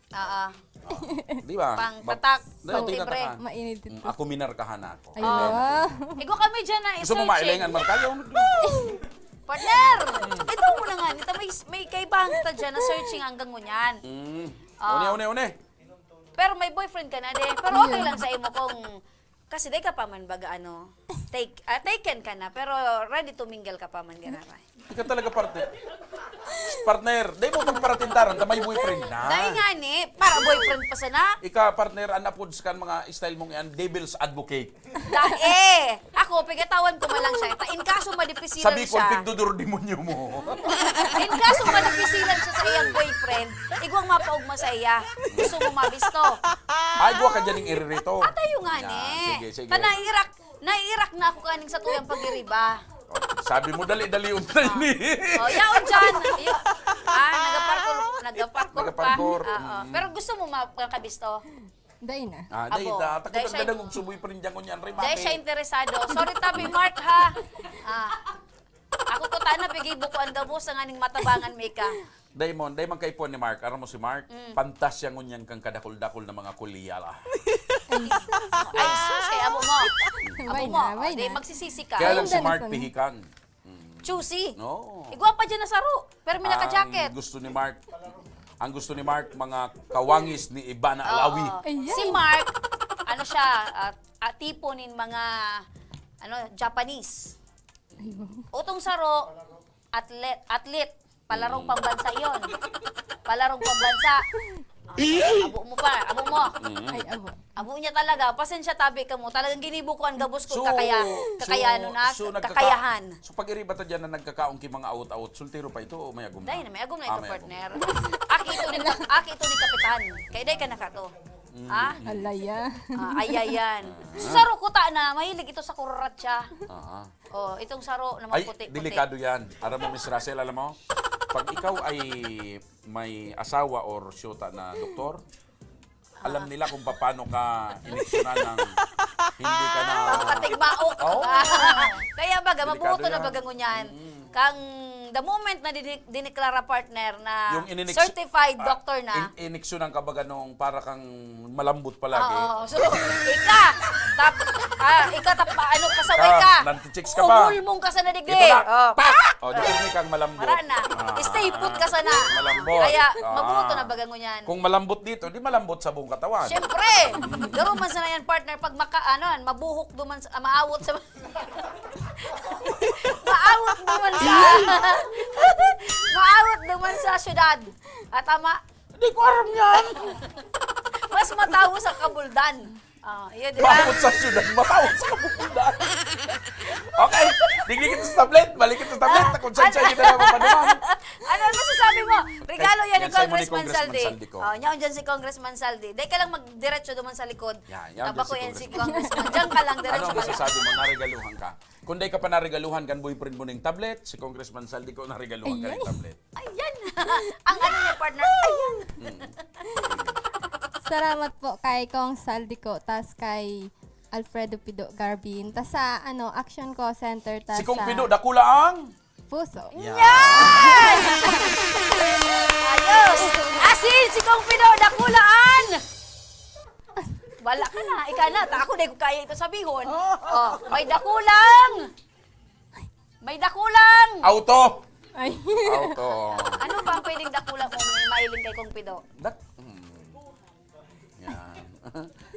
Oo. Oh. Di ba? Pang Ba-, tatak, dai, pang di libre. tatakan. Mainit ito. Mm, ako minarkahan na ako. Ay, Oh. wow. Igo kami dyan na Gusto mo i-searching. mailingan, markayo? Partner! Ito mo na nga, nito may, may kaibahan kita dyan na searching hanggang ngunyan. Mm. Ah. Une, une, une. Pero may boyfriend ka na, de. Pero okay Ayun. lang sa imo kung, kasi di ka pa man baga, ano, take, ah, taken ka na, pero ready to mingle ka pa man, ganaray. Ika talaga, partner. Partner, di mo magparatindaran, ta may boyfriend na. Dai nga ni, para boyfriend pa sana. Ika, partner, an apod sa kan mga style mong yan, devil's advocate. Dai! Ako, pigatawan ko man lang siya. Ta, in kaso madipisilan Sabi ko, siya. pigduduro demonyo mo. In kaso madipisilan siya sa iyang boyfriend, igwang mapaugma sa iya. Gusto mo mabisto? Ay, guwa ka dyan yung iririto. Atayo nga Yan, ni. sige, sige. Ta, naiirak, naiirak na ako kaning sa tuyang pagiriba. Oh, sabi mo, dali-dali untay ni. Oh, yaon dyan. Yo-, ah, nagaparkour, nagaparkour pa. Nagaparkour, Oo. mm. Pero gusto mo ma-, makabisto? Dai na. Ah, dai Abo, ta. Takot dai ang siya, gadang og suboy pa rin dyan, ngunyan, rin, dai mami. siya interesado. Sorry, tabi, Mark, ha? Ah. Ako ko tana, pigibo ko ang gabos, ang aning matabangan, Mika. Dai mo, dai man kaipon ni Mark. Aram mo si Mark, Mm. pantas siya ngunyan kan kadakul-dakul na mga kulyala. Ay, sus, eh, amo mo. Amo Abay mo. na, abay O, di, na. magsisisi ka. Kaya lang si Maganda na Mark sana. pihikan. Mm. Choosy. No. Igwa pa dyan na saro. Pero may naka-jacket. Ang gusto ni Mark, ang gusto ni Mark, mga kawangis ni Ivana Oo. Alawi. Ayan. Si Mark, ano siya, ah, ah, tipo nin mga, ano, Japanese. Ay, wow. Utong saro, atlet, atlet. Palarong Mm. pambansa yon. Palarong pambansa. Ah, abo mo pa, abo mo. Mm. Ay, abo. Abo niya talaga. Pasensya tabi ka mo. Talagang ginibo ko ang gabos ko. So, Kakaya, kakayano na, so, nagkaka-, kakayahan. so, pag iri ba ta dyan na nagkakaon ki mga awot-awot, soltero pa ito o may agom na? Dai na, may agom na Ah, ito, may agom. partner. Aki ito ni, aki ito ni Kapitan. Kaya dai ka na kato. Mm. Ah? Alaya. Ah, ayayan. Ah. So, saro kuta na, mahilig ito sa kuratsa. Ah. Oh, itong saro na Ay, maputi-puti. delikado yan. Aram mo, Miss Russell, alam mo, pag ikaw ay may asawa or syota na doktor, alam Ah. nila kung paano ka iniksyonan ng hindi ka na Papatigbaok. Oo. Kaya baga, Delikado mabuto na yan. baga ngunyan. Mm. Kang the moment na dini-, diniklara partner na Yung ininik-, certified ah, doctor na. in-, iniksyonan ka baga nung para kang malambot palagi. Oo, so, ika, tap-, ah, ika, tap-, ano, pasaway Ka, ka. nanti-chicks ka pa. Umulmong ka sa nadigdi. Ito na. Oh. Pak! Oh, di pirmi kang malambot. Wala na. Ah. Stay put ka sana. Malambot. Kaya, Ah. mabuto na baga ngunyan. Kung malambot dito, di malambot sa buong katawan. Siyempre! Garo man sana yan, partner, pag maka-, ano, mabuhok duman sa, maawot sa, maawot duman sa, maawot duman sa syudad. Ah, tama? Di ko aram yan. Mas matawo sa kabuldan. Ah, yun, di ba? Maawot sa syudad, maawot sa kabuldan. Okay, digdi kita sa tablet, balik kita sa tablet, Ah, kung saan ano? siya kita na mapanuman. Ano ang masasabi mo? Regalo Kay, yan ni yan sa'yo mo ni Congressman Congressman Saldi. Saldi ko. Oh, yan dyan si Congressman Saldi. Dahil ka lang magdiretso duman sa likod. Yan, yan Aba dyan ko si yan si Congressman. Congressman. Diyan ka lang, Ano diretso ang ka lang. masasabi mo? Naregaluhan ka. Kung dai ka pa naregaluhan kan boyfriend mo ning tablet, si Congressman Saldi ko naregaluhan ka ning Ayan. tablet. Ayan! Ang ano niya, partner? Ayan! Mm. Salamat po kay Kong Saldi ko, tas kay Alfredo Pido Garbin, tas sa, ano, Action Call Center, tas Si Kong sa Pido, dakula ang? Puso. Yan! Yan! Ayos! Asin, si Kong Pido, dakulaan! Wala ka na, ika na. Ta, ako, di ko kaya ito sabihon. Oh, may dakulang! May dakulang! Auto! Ay. Auto. Ano ba ang pwedeng dakulang kung may mailing kay Kong Pido? Dak-, hmm. Yan.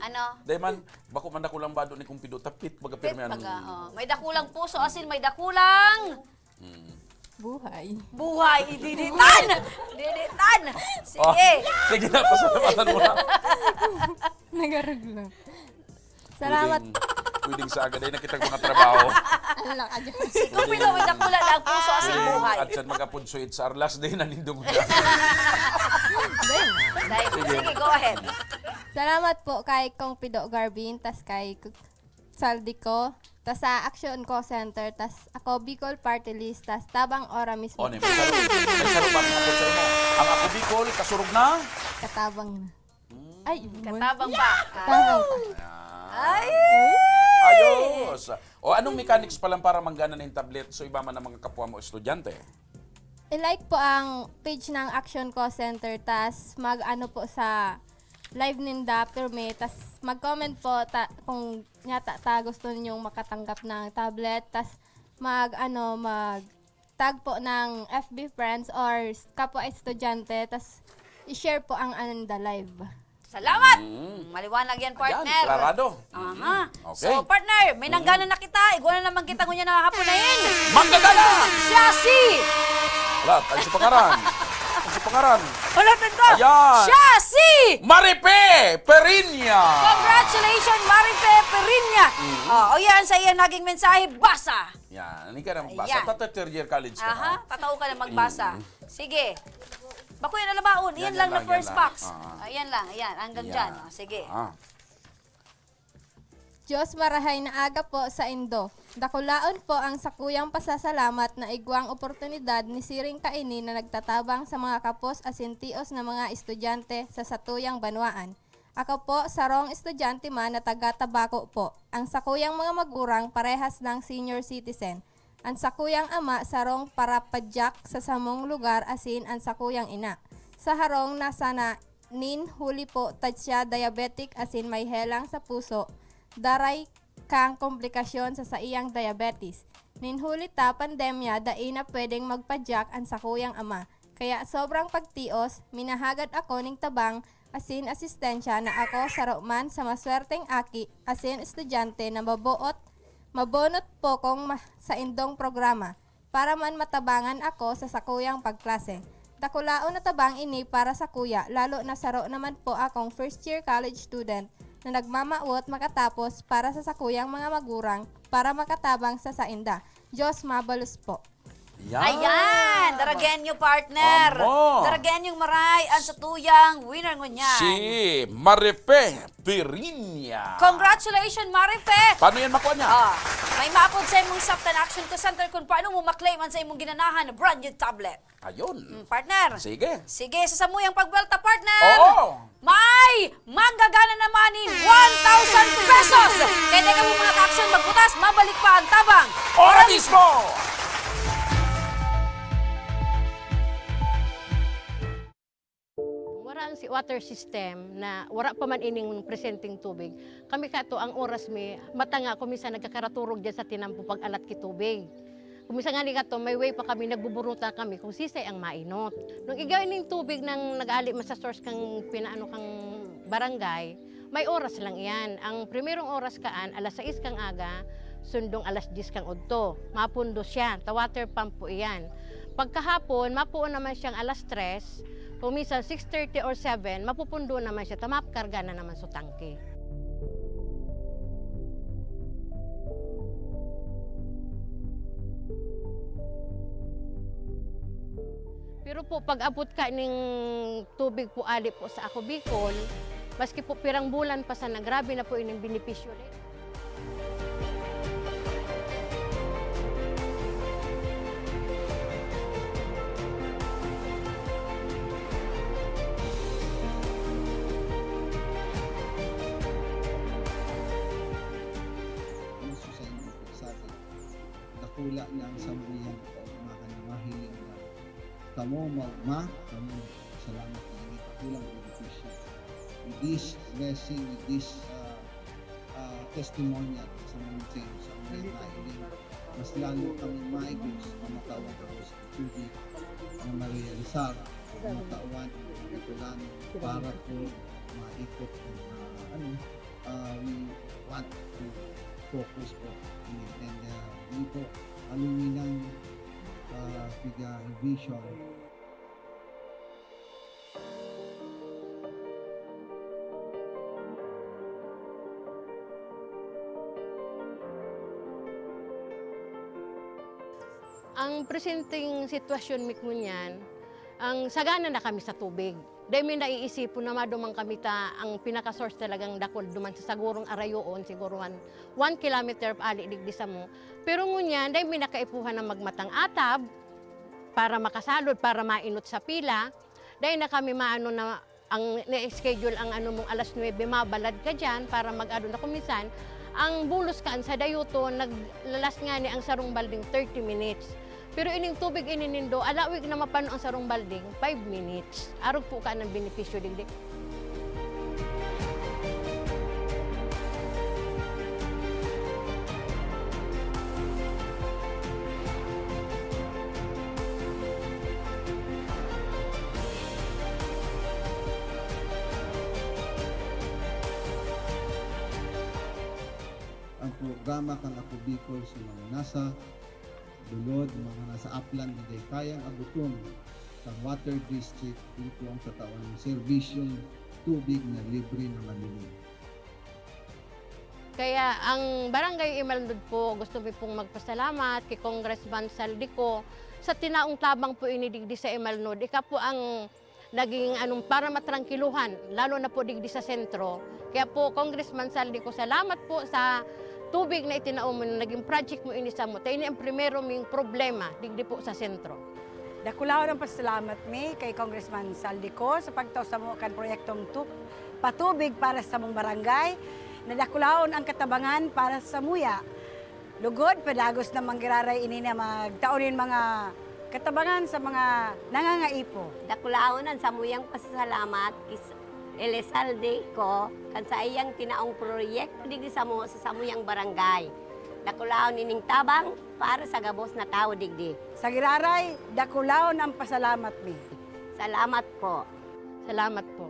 Ano? Dahil man, bako man dakulang bado ni Kong Pido, tapit, baga Pit pirmi ang baga, oh. May dakulang puso, asin may dakulang Hmm. Buhay. Buhay, diditan! Diditan! Sige. Oh, sige na, pasalamatan mo na. Nagarag lang. Salamat. Pwedeng, pwedeng sa agad ay nakitang mga trabaho. Ang laka dyan. Si Kong Pido, may dakula na ang puso, asin Pwedeng buhay. at siya mag-apod sa H R, last day na nindong na. Dahil, Sige. sige, go ahead. Salamat po kay Kong Pido Garbin, tas kay Saldi ko, tas sa Action Call Center, tas ako, Bicol Party List, tas Tabang Ora mismo. Oh, may saro-, may saro pa rin ako sa mo. Ang Ako Bicol, kasurog na? Katabang na. Hmm. Ay, iwan. Katabang pa. Katabang pa. Ayan. Ay! Ayos! O, anong mechanics pa lang para manggana na yung tablet? So, iba man ang mga kapwa mo estudyante. I-like po ang page ng Action Call Center, tas mag-ano po sa live ninda, pirmi, tas mag-comment po ta, kung nyata ta gusto ninyong makatanggap ng tablet, tas mag-ano, mag-tag po ng F B friends or s-, kapwa estudyante, tas i-share po ang ano ninda live. Salamat! Mm. Maliwanag yan, Ayan, partner. klarado. Aha. Mm, okay. So, partner, may Mm. nanggana na kita. Igwa na naman kita ngunyan na hapon na yun. Manggagana! Siya si Wala, ano si pangaran? Ano si pangaran? Wala, tanda. Ayan. Siya si Marife Perinya! Congratulations, Marife Perinya! Mm. Oh, o yan, sa iya naging mensahe, basa. Yan, hindi ka na magbasa. Ayan. Tata third year college ka Aha, na. tatao ka na magbasa. Mm. Sige. Bako yan, alabaon. Yan Yan lang na lang, yan first lang. box. Ah. Ayan lang, ayan. Hanggang Yan. dyan. Oh, sige. Ah. Diyos, marahay na aga po sa indo. Dakulaon po ang sakuyang pasasalamat na igwang oportunidad ni siring kaini na nagtatabang sa mga kapos asin tios na mga estudyante sa satuyang banwaan. Ako po, sarong estudyante man na taga Tabaco po. Ang sakuyang mga magurang parehas ng senior citizen. An sakuyang ama sarong parapadyak sa samong lugar asin an sakuyang ina sa harong na sana nin huli po ta siya diabetic asin may helang sa puso, daray kang komplikasyon sa saiyang diabetes. Nin huli ta pandemya, dai na pwedeng magpadyak an sakuyang ama. Kaya sobrang pagtios, minahagad ako ning tabang asin asistensya na ako saro man sa maswerteng aki asin estudyante na maboot, mabonot po kong ma-, saindong programa para man matabangan ako sa sakuyang pagklase. Dakulaon na tabang ini para sakuya, lalo na saro naman po akong first year college student na nagmamawot makatapos para sa sakuyang mga magurang para makatabang sa sainda. Diyos mabalos po. Yan. Ayan! Daragenyo, partner! Amo! Daragenyong maray ang satuyang winner ngunyan. Si Marife Pirinya. Congratulations, Marife! Paano yan makuha niya? Ah, may maapod sa imong Saptan Action Call Center kung paano mo maklaim an sa imong ginanahan na brand new tablet. Ayun. Mm, partner. Sige. Sige, sa samuyang pagbuwelta, partner. Oo. May manggagana naman nin one thousand pesos! Kaya teka mo, mga ka-action, magbutas, mabalik pa ang tabang. Ora mismo! Wara ang si-, water system na wara pa man ining presenteng tubig. Kami kato, ang oras mi, mata nga ako minsan nagkakaraturog diyan sa tinampo pag-alat ki tubig. Kung minsan ngani kato, may way pa kami, nagbuburuta kami kung sisay ang mainot. Nung igay ning tubig nang nag-ali man sa source kang pinaano kang barangay, may oras lang iyan. Ang primerong oras kaan, alas sais kang aga, sundong alas dyes kang udto. Mapundo siya, ta water pump po iyan. Pagkahapon, mapuon naman siyang alas tres, kung minsan six thirty or seven, mapupundo naman siya, ta makarga na naman sa tangke. Pero po, pag-abot ka ning tubig po ali po sa Ako Bicol, maski po pirang bulan pa sana, grabe na po ining benepisyo. Ang susay mo po sa akin, dakula na ang samuyang kaugmahan na mahiling na kamo maugma, kamo salamat na ini dakulang benepisyo. With this blessing, with this, ah, ah, testimonial sa mga sa mga nailing, mas lalo kami maigos na matawan ako sa tubig na marealisar, na matawan ang pagkatulan para po maikot ang, ah, ano, ah, we want to focus po. And, ah, yun po, aluminang, ah, piga vision. Ang presenteng sitwasyon mi ngunyan, ang sagana na kami sa tubig. Dai mi naiisipon na maduman kami ta ang pinaka-source talagang dakul duman sa sagurong arayoon, siguro one, one kilometer ali digdi samo. Pero ngunyan, dai mi na kaipuhan na magmatang atab para makasalod, para mainot sa pila. Dai na kami maano na ang na-schedule ang ano mong alas nuebe, mabalad ka diyan para mag-ano na. Kung minsan, ang bulos kaan sa dayuton, naglalas ngani ang sarong balding thirty minutes. Pero ining tubig ini nindo, alawig na mapano ang sarong balding, five minutes. Arog po ka ng benepisyo digdi. Ang programa kan Ako Bicol sa mga nasa bulod, mga nasa aplan na dai kayang abuton kan water district, dito ang tatawan ng serbisyong tubig na libre na malinis. Kaya ang Barangay Imalnod po, gusto mi pong magpasalamat kay Congressman Saldico sa tinaong tabang po ini digdi sa Imalnod. Ika po ang naging anong para matrangkiluhan, lalo na po digdi sa sentro. Kaya po, Congressman Saldico, salamat po sa tubig na itinao mo, na naging project mo ini samo. Ta ini ang primero ming problema digdi po sa sentro. Dakulaon ang pasalamat mi kay Congressman Saldico sa pagtao samo kan proyektong tu-, patubig para sa samong barangay, na dakulaon ang katabangan para samuya. Lugod, padagos na manggiraray ini na magtao nin mga katabangan sa mga nangangaipo. Dakulaon an samuyang pasasalamat ki Elizalde Co kan saiyang tinaong proyekto digdi samo sa samuyang barangay. Dakulaon ining tabang para sa gabos na tawo digdi. Sa giraray, dakulaon an pasalamat mi. Salamat po. Salamat po.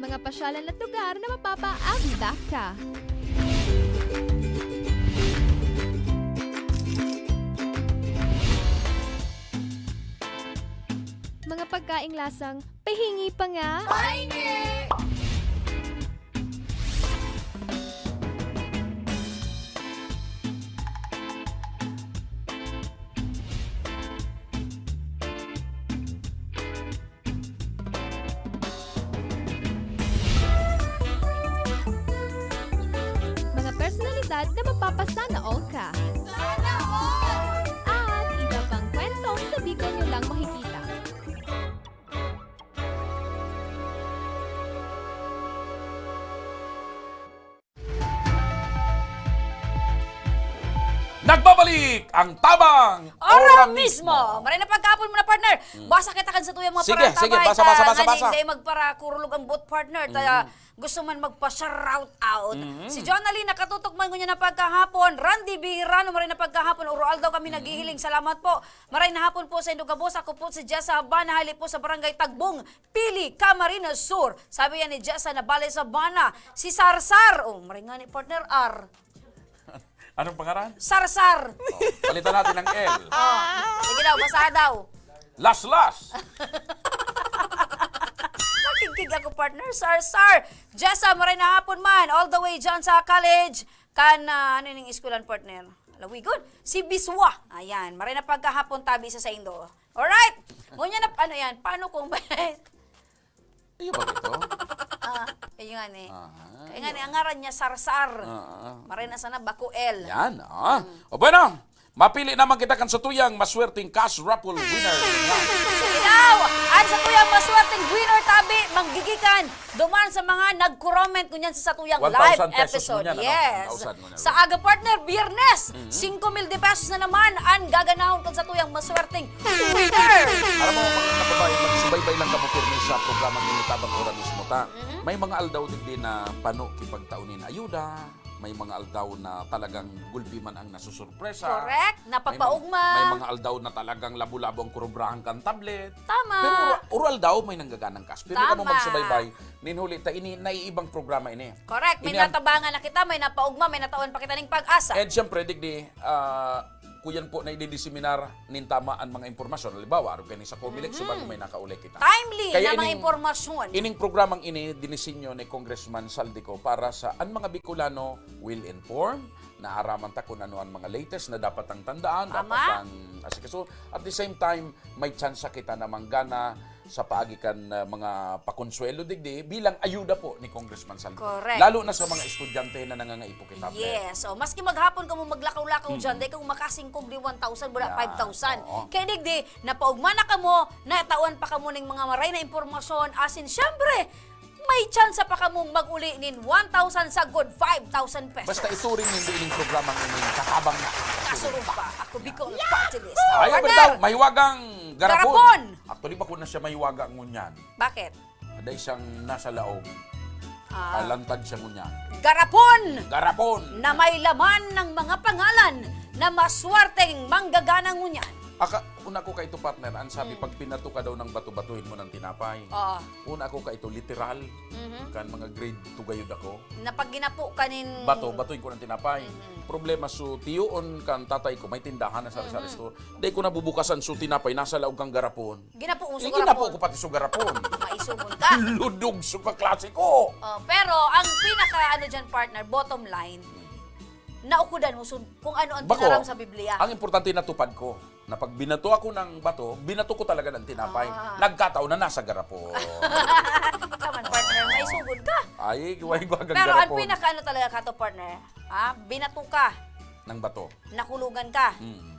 Mga pasyalan at lugar na mapapaabot ka. Mga pagkaing lasang pahingi pa nga. Pahingi! Mga personalidad na mapapasana all ka. Sana all! At iba pang kwentong sa Bicol nyo lang makikita. Nagbabalik ang Tabang Ora Ora Mismo! Mismo! Maray na pagkahapon muna, partner. Hmm. Basa kita kan sa tuyang mga Sige, sige, parang basa, basa, basa, nganing basa. Dai magparakurulog ang boot, partner. Ta, Hmm. gusto man magpa-shout out. Hmm. Si Jonalyn nakatutok man ngunyan na pagkahapon. Randy Bihirano, maray na pagkahapon. Uro-aldaw kami Hmm. naghihiling. Salamat po. Maray na hapon po sa indo gabos. Ako po si Jessa Habana, hali po sa Barangay Tagbong, Pili, Camarines Sur. Sabi yan ni Jessa na bale sa Bana, si Sarsar. Oh, maray nga ni partner R. Anong pangaran? Sarsar. Oh, palitan natin ng L. Oh, sige daw, basa daw. Laslas. Nakigkig ako, partner. Sarsar. Jessa, maray na hapon man. All the way dyan sa college. Kan, ah, ano yung eskwelahan, partner? Lawigon. Si Biswa. Ayan. Maray na pagkahapon tabi sa saindo. Alright. Ngunyan na, ano yan? Paano kung may Iyo ba ito? Ah, ayun nga ni. Aha, Kaya nga ni, ayun. Ang ngaran niya, Sarsar. Ah, ah. Maray na sana, Bakuel. Yan, ah. Mm. O bueno, mapili naman kita kan satuyang maswerteng cash raffle winner. Sige daw! Ang satuyang maswerteng winner, tabi, manggigikan duman sa mga nag-comment ngunyan sa satuyang One thousand live pesos episode. Ngunyan, ano? Yes. One thousand ngunyan. Sa aga, partner, Biyernes, Mhm. singko mil de pesos na naman ang gaganahon kan satuyang maswerteng Twitter! Aram mo, mga kababayan, magsubaybay lang kamo pirmi sa programang ini, Tabang Ora Mismo ta. Mhm. May mga aldaw digdi na pano ki pagtao nin ayuda, may mga aldaw na talagang gulpi man ang nasusurpresa. Correct. May mga, Napapaugma. may mga aldaw na talagang labo-labo ang kurubrahan kan tablet. Tama. Pero ura-, ura aldaw may nanggaganang cash. Pero kamo Tama. magsubaybay, nin huli ta ini, naiibang programa ini. Correct. May Ini ang natabangan na kita, may napaugma, may natawan pa kita ning pag-asa. And siyempre, digdi, ah, kuyan po na ididiseminar nin tama an mga impormasyon. Halimbawa, aron kani sa Comelec, Mhm. subay may nakauli kita. Timely Kaya na mga ining, impormasyon. ining programang ini, dinisenyo ni Congressman Zaldy Co para sa an mga Bicolano well-informed, naaraman ta kun ano an mga latest na dapat ang tandaan, Tama. dapat ang asikaso. At the same time, may tsansa kita na manggana sa paagi kan, ah, mga pakonsuwelo digdi bilang ayuda po ni Congressman Zaldy. Correct. Lalo na sa mga estudyante na nangangaipo kita, Bre. Yes. So, maski maghapon kamo maglakaw-lakaw Mm. dyan, dai kamo makasingkog ni one thousand, wala Yeah. five thousand. Oo. Kaya digdi, napaugma na kamo, natawan pa kamo ning mga maray na impormasyon, asin, syempre, may tsansa pa kamong mag-uli nin one thousand sagkod five thousand pesos. Basta ituring nindo ining programang ini, katabang na. Kasurumpa. Ako, Bicol Party List. Ay, Partner! Abel daw, mahiwagang garapon. Garapon! Actually, bako na siya mahiwaga ngunyan. Bakit? Dai siyang nasa laog. Ah. Kalantad siya ngunyan. Garapon! Garapon! Na may laman ng mga pangalan na maswerteng manggagana ngunyan. Aka, una ko kaito, partner, ang sabi, Mm. pag pinato ka daw ng bato, batuhin mo ng tinapay. Oo. Una ko kaito, literal. Mhm. Kan mga grade two gayud ako. Na pag ginapo ka nin Bato, batuhin ko ng tinapay. Mhm. Problema, so, tiyoon kan tatay ko, may tindahan na sari-sari Mhm. store. Dai ko nabubukasan, so, tinapay, nasa laog kang garapon. Ginapo mo sa Eh, garapon? ginapo ko pati sa garapon. Maisumon ka. Ludog sa kaklase ko. Oh, pero ang pinaka, ano dyan, partner, bottom line, naukudan mo sun-, kung ano ang Bako, tinaram sa Biblia. ang importante, natupad ko. Na pag binato ako ng bato, binato ko talaga ng tinapay. Ah. Nagkataon na nasa garapon. Kaman, partner, may Ay, sugod ka. Ay, giway-giwagang Pero ang garapon. Pinakaano talaga kato, partner, ha? Binato ka. Ng bato. Nakulogan ka. Mm.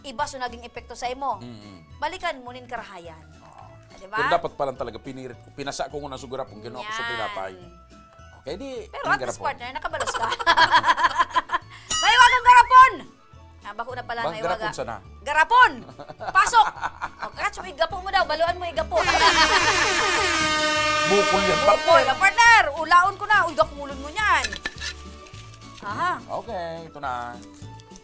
Iba so naging epekto sa imo. Mm. Balikan mo nin karahayan. Oo. Di ba? Pero dapat pa lang talaga, pinirit ko. Pinasa ko ngunyan sa garapon, kinuha ko sa Yan. Tinapay. Okay, di, Pero yung at least, garapon. Partner, nakabalos ka. Mahiwagang garapon! Ah, bako na pala, Bang, mahiwaga. Garapon sana. Garapon! Pasok! O, catch mo, igapo mo daw. Baluan mo, igapo. Bukol yan, Bukol partner. Na, partner! Ulaon ko na. Uy, gakulon mo niyan. Aha. Okay, ito na.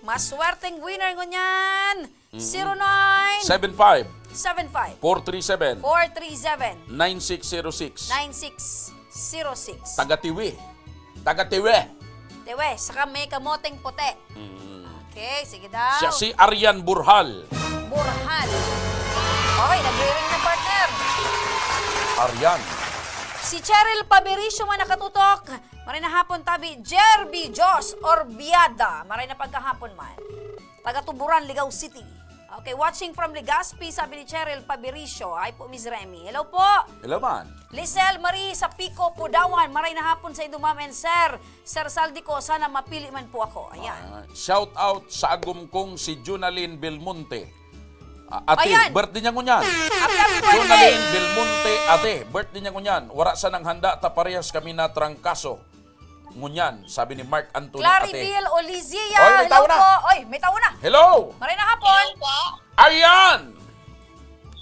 Maswerteng winner ngunyan. Mm. Zero nine. Seven five. Seven five. Four three seven. Four three seven. Nine six zero six. Nine six zero six. Taga Tiwi. Taga Tiwi. Tiwi, saka may kamoteng puti. Mm. Okay, sige daw. Siya si Arian Burhal. Burhal. Okay, nagre-ring na, partner. Arian. Si Cheryl Pabericio man nakatutok. Maray na hapon, tabi, Jerby Jos Orbiada. Maray na pagkahapon man. Taga Tuburan, Ligao City. Okay, watching from Legazpi, sabi ni Cheryl Pabiricio. Hi po, Miss Remy. Hello po. Hello, man. Lisel Marie sa Pico, Pudawan. Maray na hapon sa indo, ma'am and sir. Sir Saldico, sana mapili man po ako. Ayan. Ah, shout out sa agom kong si Junalyn Belmonte. Ah, ate, Ayan. Birthday niya ngunyan. Happy birthday. Junalyn Belmonte, ate, birthday niya ngunyan. Wara sanang handa, ta parehas kami na trangkaso. Ngunyan, sabi ni Mark Anthony Ate. Claribel Olizia, Oy, may hello tao na. Po. Oy, may tao na. Hello! Maray na hapon. Hello po. Arian!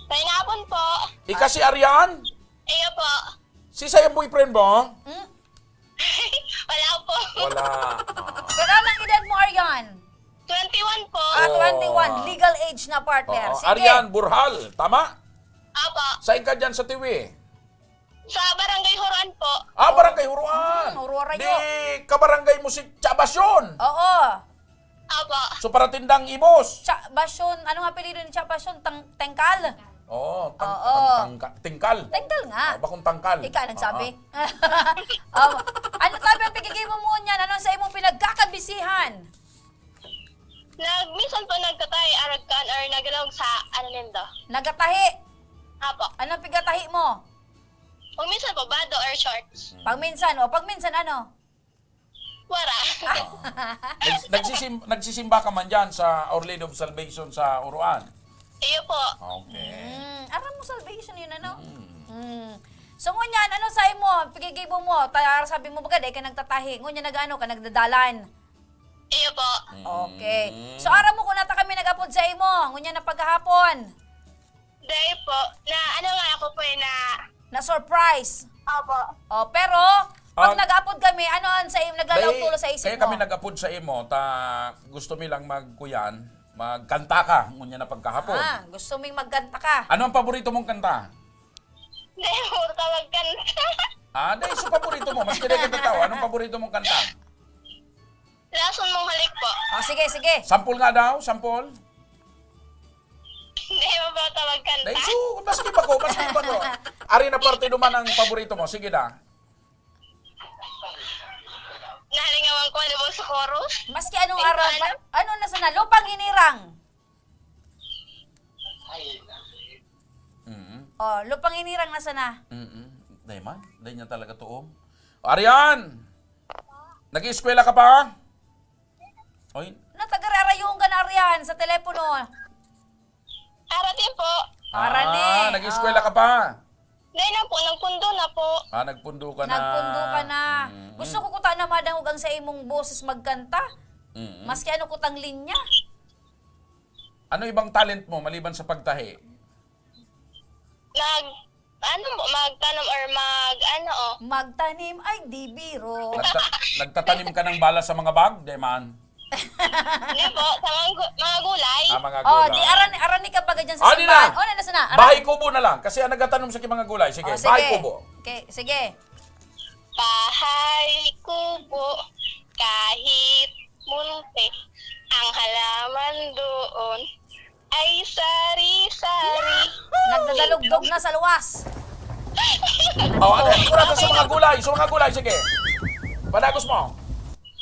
Maray na hapon po. Ika si Arian? Iyo po. Si sa iyong boyfriend mo? Hmm? Wala po. Wala. Ah. Pero anong edad mo, Arian? Twenty-one po. Ah, Oh. twenty-one. Legal age na, partner. Oo. Sige. Arian Burhal, tama? Apo. Saan ka dyan sa Tiwi? Sa Barangay Huruan po. Ah, Barangay Huruan. Hmm, Huruan Di rayo. Kabarangay mo si Cha Basyon. Oo. Opo. So, paratindang imos. Cha Basyon, anong apelyido ni Cha Basyon? Tang-, Tengkal? Oo, tang-, Oo. tang-, tangka-, tingkal. Tengkal nga. Ah, bakong tangkal. Ika nagsabi. Oo. Oh, ano tabi ang pigigay mo mo niyan? Anong sa imong pinagkakabisihan? Nag-, minsan po nagtatay, arag kan, or nagalaog sa, ano nindo? Nagatahi? Apo. Anong pigatahi mo? Kung minsan po, bado or shorts. Pag minsan, o pag minsan ano? Wara. Ah. Nags-, nagsisim-, nagsisimba ka man dyan sa Our Lady of Salvation sa Uruan? Iyo po. Okay. Mm, aram mo salvation yun, ano? Mm. Mm. So, ngunyan, ano sa imo? Pigigibo mo, ta-, sabi mo baga, dai ka nagtatahi. Ngunyan, nag-ano ka, nagdadalan? Iyo po. Okay. Mm. So, aram mo kung nata kami nag-apod sa imo, ngunyan na paghahapon? Dai po. Na, ano nga ako po eh, na Na-surprise? Opo. Oh, pero, pag Ah. nag-apod kami, ano ang sa im-, naglalaw Dai, tulo sa isip kaya mo? Kami nag-apod sa imo, ta gusto mi lang magkuyan, magkanta ka, ngunyan na pagkahapon. Ah, gusto ming magkanta ka. Ano ang paborito mong kanta? Dai po ka magkanta. Ah, dai, so paborito mo, maski dai kita tao, anong paborito mong kanta? Lason mong halik po. Oh, sige, sige. Sample nga daw, sample. Hindi mo ba tawag kanta? Dai, so, maski bako, maski bako. Ari na parte duman ang paborito mo. Sige na. Nahalingawan ko, ano mo sa chorus? Maski anong Hindi ko aral, alam. ma-, ano na sana? Lupang hinirang. Mm. Oh, lupang hinirang na sana. Mm. Dai man, dai niya talaga tuom. Arian! Nag-ieskwela ka pa? Oy. Natagararayon ka na, Arian, sa telepono. Arati po. Arani. Ah, nag-eskwela ka pa? Dai na po, nagpundo na po. Ah, nagpundo ka na. Nagpundo ka na. Mm. Gusto ko kuta na madangog ang sa imong boses magkanta. Mm. Maski ano kutang linya. Ano ibang talent mo maliban sa pagtahi? Nag, ano po, magtanom or mag, ano, oh. Magtanim ay di biro. Nagta-, nagtatanim ka ng bala sa mga bag? Di man. Hindi po, sa mga gu-, mga gulay. Ah, mga Oh, gulay. di aran-, arani ka baga dyan sa Ah, di simbahan. na. Oh, na, nasa na? Aran- Bahay kubo na lang. Kasi ang nagtatanom sa mga gulay. Sige, Oh, sige. bahay kubo. Okay, sige. Bahay kubo, kahit munti, ang halaman doon ay sari-sari. Nagdadalugdog na sa luwas. Oh, ano yung kurata sa mga gulay? Sa mga gulay, sige. Padagos mo.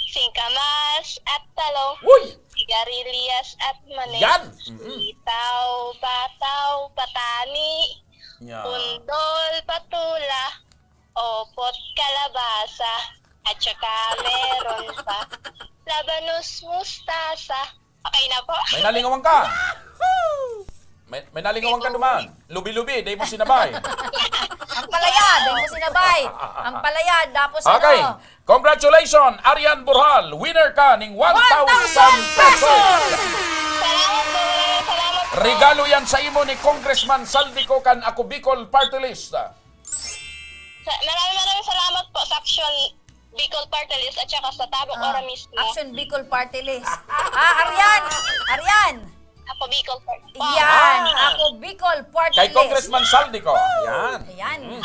Singkamas at talong. Uy! Sigarilyas at mani. Yan! Mm-mm. Sitaw, bataw, patani, Yan. Pundol, patula, opot kalabasa, at saka meron pa labanos mustasa. Okay na po. May nalingawan ka. May, may nalingawan ka duman. Lubi-lubi, dai mo sinabay. Ang palaya, dai mo sinabay. Ang palaya, tapos Okay. ano? Congratulations, Arian Burhal. Winner ka ning one thousand pesos. One thousand pesos! Salamat po, maraming salamat po. Regalo yan sa imo ni Congressman Saldico kan Ako Bicol Party List. Sa, maraming maraming salamat po sa Action Bicol Party List at saka sa Tabang Ah, Ora mismo. Action Bicol Party List. Ah, Arian! Arian! Ako Bicol Party List. Yan! Ah. Ako Bicol Party Kay List. Congressman Saldico. Yan. Ayan. Mm.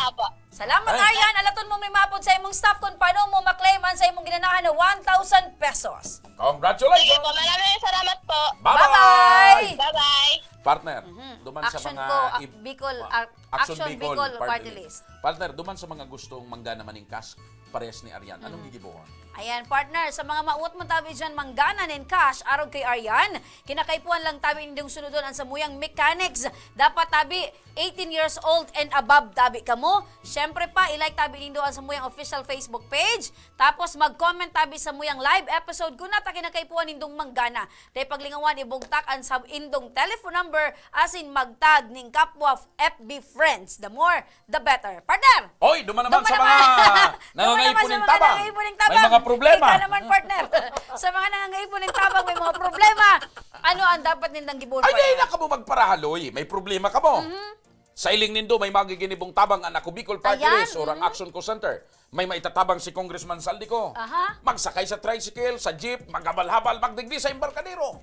Salamat, Ay. Arian. Alaton mo may mapod sa imong staff kung paano mo maklaim ang sa imong ginanahan na one thousand pesos. Congratulations. Sige po, maraming salamat po. Bye-bye. Bye-bye. Partner, duman sa Action mga ko, ah, ib- Bicol, ah, ah, Action Action Bicol Bicol Party Party List. List. Partner, duman sa mga gustong manggana man ning cash, parehas ni Arian. Anong gigibohon? Ayan, partner, sa mga mawot mo tabi dyan, manggana nin cash, arog kay Arian, kinakaipuhan lang tabi nindong sunodon ang samuyang mechanics. Dapat tabi, eighteen years old and above tabi kamo. Siyempre pa, i-like tabi nindo ang samuyang official Facebook page. Tapos mag-comment tabi sa muyang live episode kung nata kinakaipuhan nindong manggana. Dahil paglingawan, ibugtak ang sa indong telephone number asin magtag ning kapwa F B friends. The more, the better. Partner! Oy, duman naman Duman sa naman. mga Duman naman nangangaipon sa ning mga tabang. nangangaipon ning May mga problema. Ikaw naman, partner. Sa mga nangangaipon ning tabang, may mga problema. Ano ang dapat nindang gibohon, Ay, di partner? na kamo magparahaloy. May problema kamo. Sa iling nindo, may magiginibong tabang ang Ako Bicol Party Ayan, List or ang Action Call Center. May maitatabang si Congressman Saldico. Aha. Magsakay sa tricycle, sa jeep, maghabal-habal, magdigdi sa embarkadero.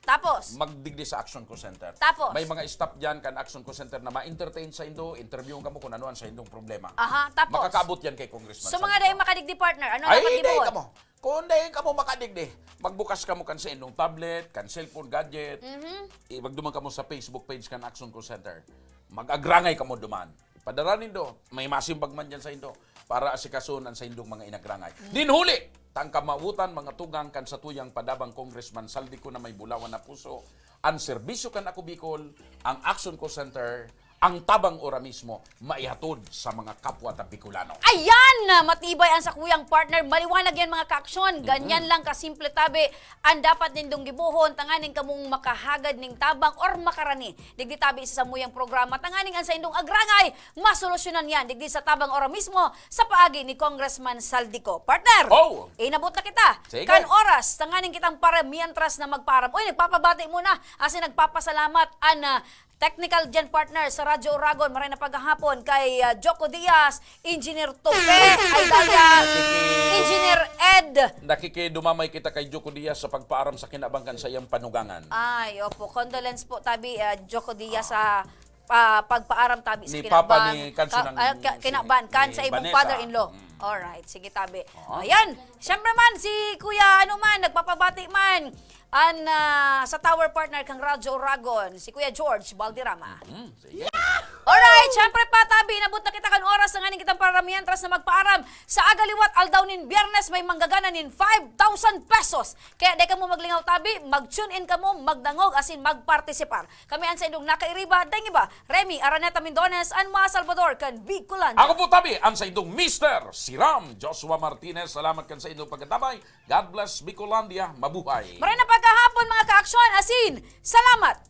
Tapos? Magdigdi sa Action Call Center. Tapos? May mga staff dyan kan Action Call Center na ma-entertain sa indo, interviewon kamo kung ano ang sa indong problema. Aha, tapos? Makakaabot yan kay Congressman So, mga Saldico. dahil makadigdi, partner, ano Ay, dapat hindi gibohon? kamo. Kung dahil kamo makadigdi, magbukas kamo kan sa indong tablet, kan cellphone gadget, Mhm. ibagduman kamo sa Facebook page kan Action Call Center. Mag-agrangay kamo duman. Padara nindo, may masimbag man dyan sa indo para asikason ang sa indong mga inagrangay. Din huli, tang kamawotan mga tugang kan satuyang padabang Congressman Saldico na may bulawan na puso, ang serbisyo kan Ako Bicol, ang Action Call Center, ang tabang ora mismo, maihatod sa mga kapwa ta Bicolano. Ayan! Matibay ang sakuyang partner. Maliwanag yan, mga ka-aksyon. Ganyan lang kasimple tabi ang dapat nindong gibohon tanganing kamong makahagad ning tabang or makarani digdi tabi sa samuyang programa tanganing ang sa indong agrangay masolusyonan yan digdi sa tabang ora mismo sa paagi ni Congressman Saldico. Partner, Oh! inabot na kita. Sige. Kan oras, tanganing kitang para mientras na magpaaram. Uy, nagpapabati muna. Kasi nagpapasalamat an ah, technical dyan partner sa Radyo Oragon, maray na paghahapon kay ah, Joko Diaz, Engineer Tope, Aidaya, Engineer Ed. Nakikidumamay kita kay Joko Diaz sa pagpaaram sa kinabangkan sa iyang panugangan. Ay, opo. Condolence po, tabi, ah, Joko Diaz, sa ah, pagpaaram tabi sa Ni kinaban. Papa ni Kanso Ka- ng ah, ka- si- kinaban, kan ni sa imong Vanessa. father-in-law. Mm. Alright, sige, tabi. Oo. Ayan. Siyempre man, si Kuya, ano man, nagpapabati man. An ah, sa tower partner kang Radyo Oragon, si Kuya George Balderrama. Hmm, sige. Alright, syempre pa, tabi, inabot na kita kan oras na nganing kitang paramihan, tras na magpaaram. Sa agaliwat, aldaw nin Biyernes, may manggagana nin five thousand pesos. Kaya di kamo maglingaw, tabi, mag-tune in kamo, magdangog, asin magpartisipar. Kami an sa indong nakairiba, deng iba, Remy Araneta Mindones, an mga Salvador, kan Bicolandia. Ako po, tabi, ang sa indong Mister Siram, Joshua Martinez. Salamat kan sa indong pagkatabay. God bless Bicolandia. Mabuhay. Maray na pagkahapon, mga ka-aksyon, asin, salamat!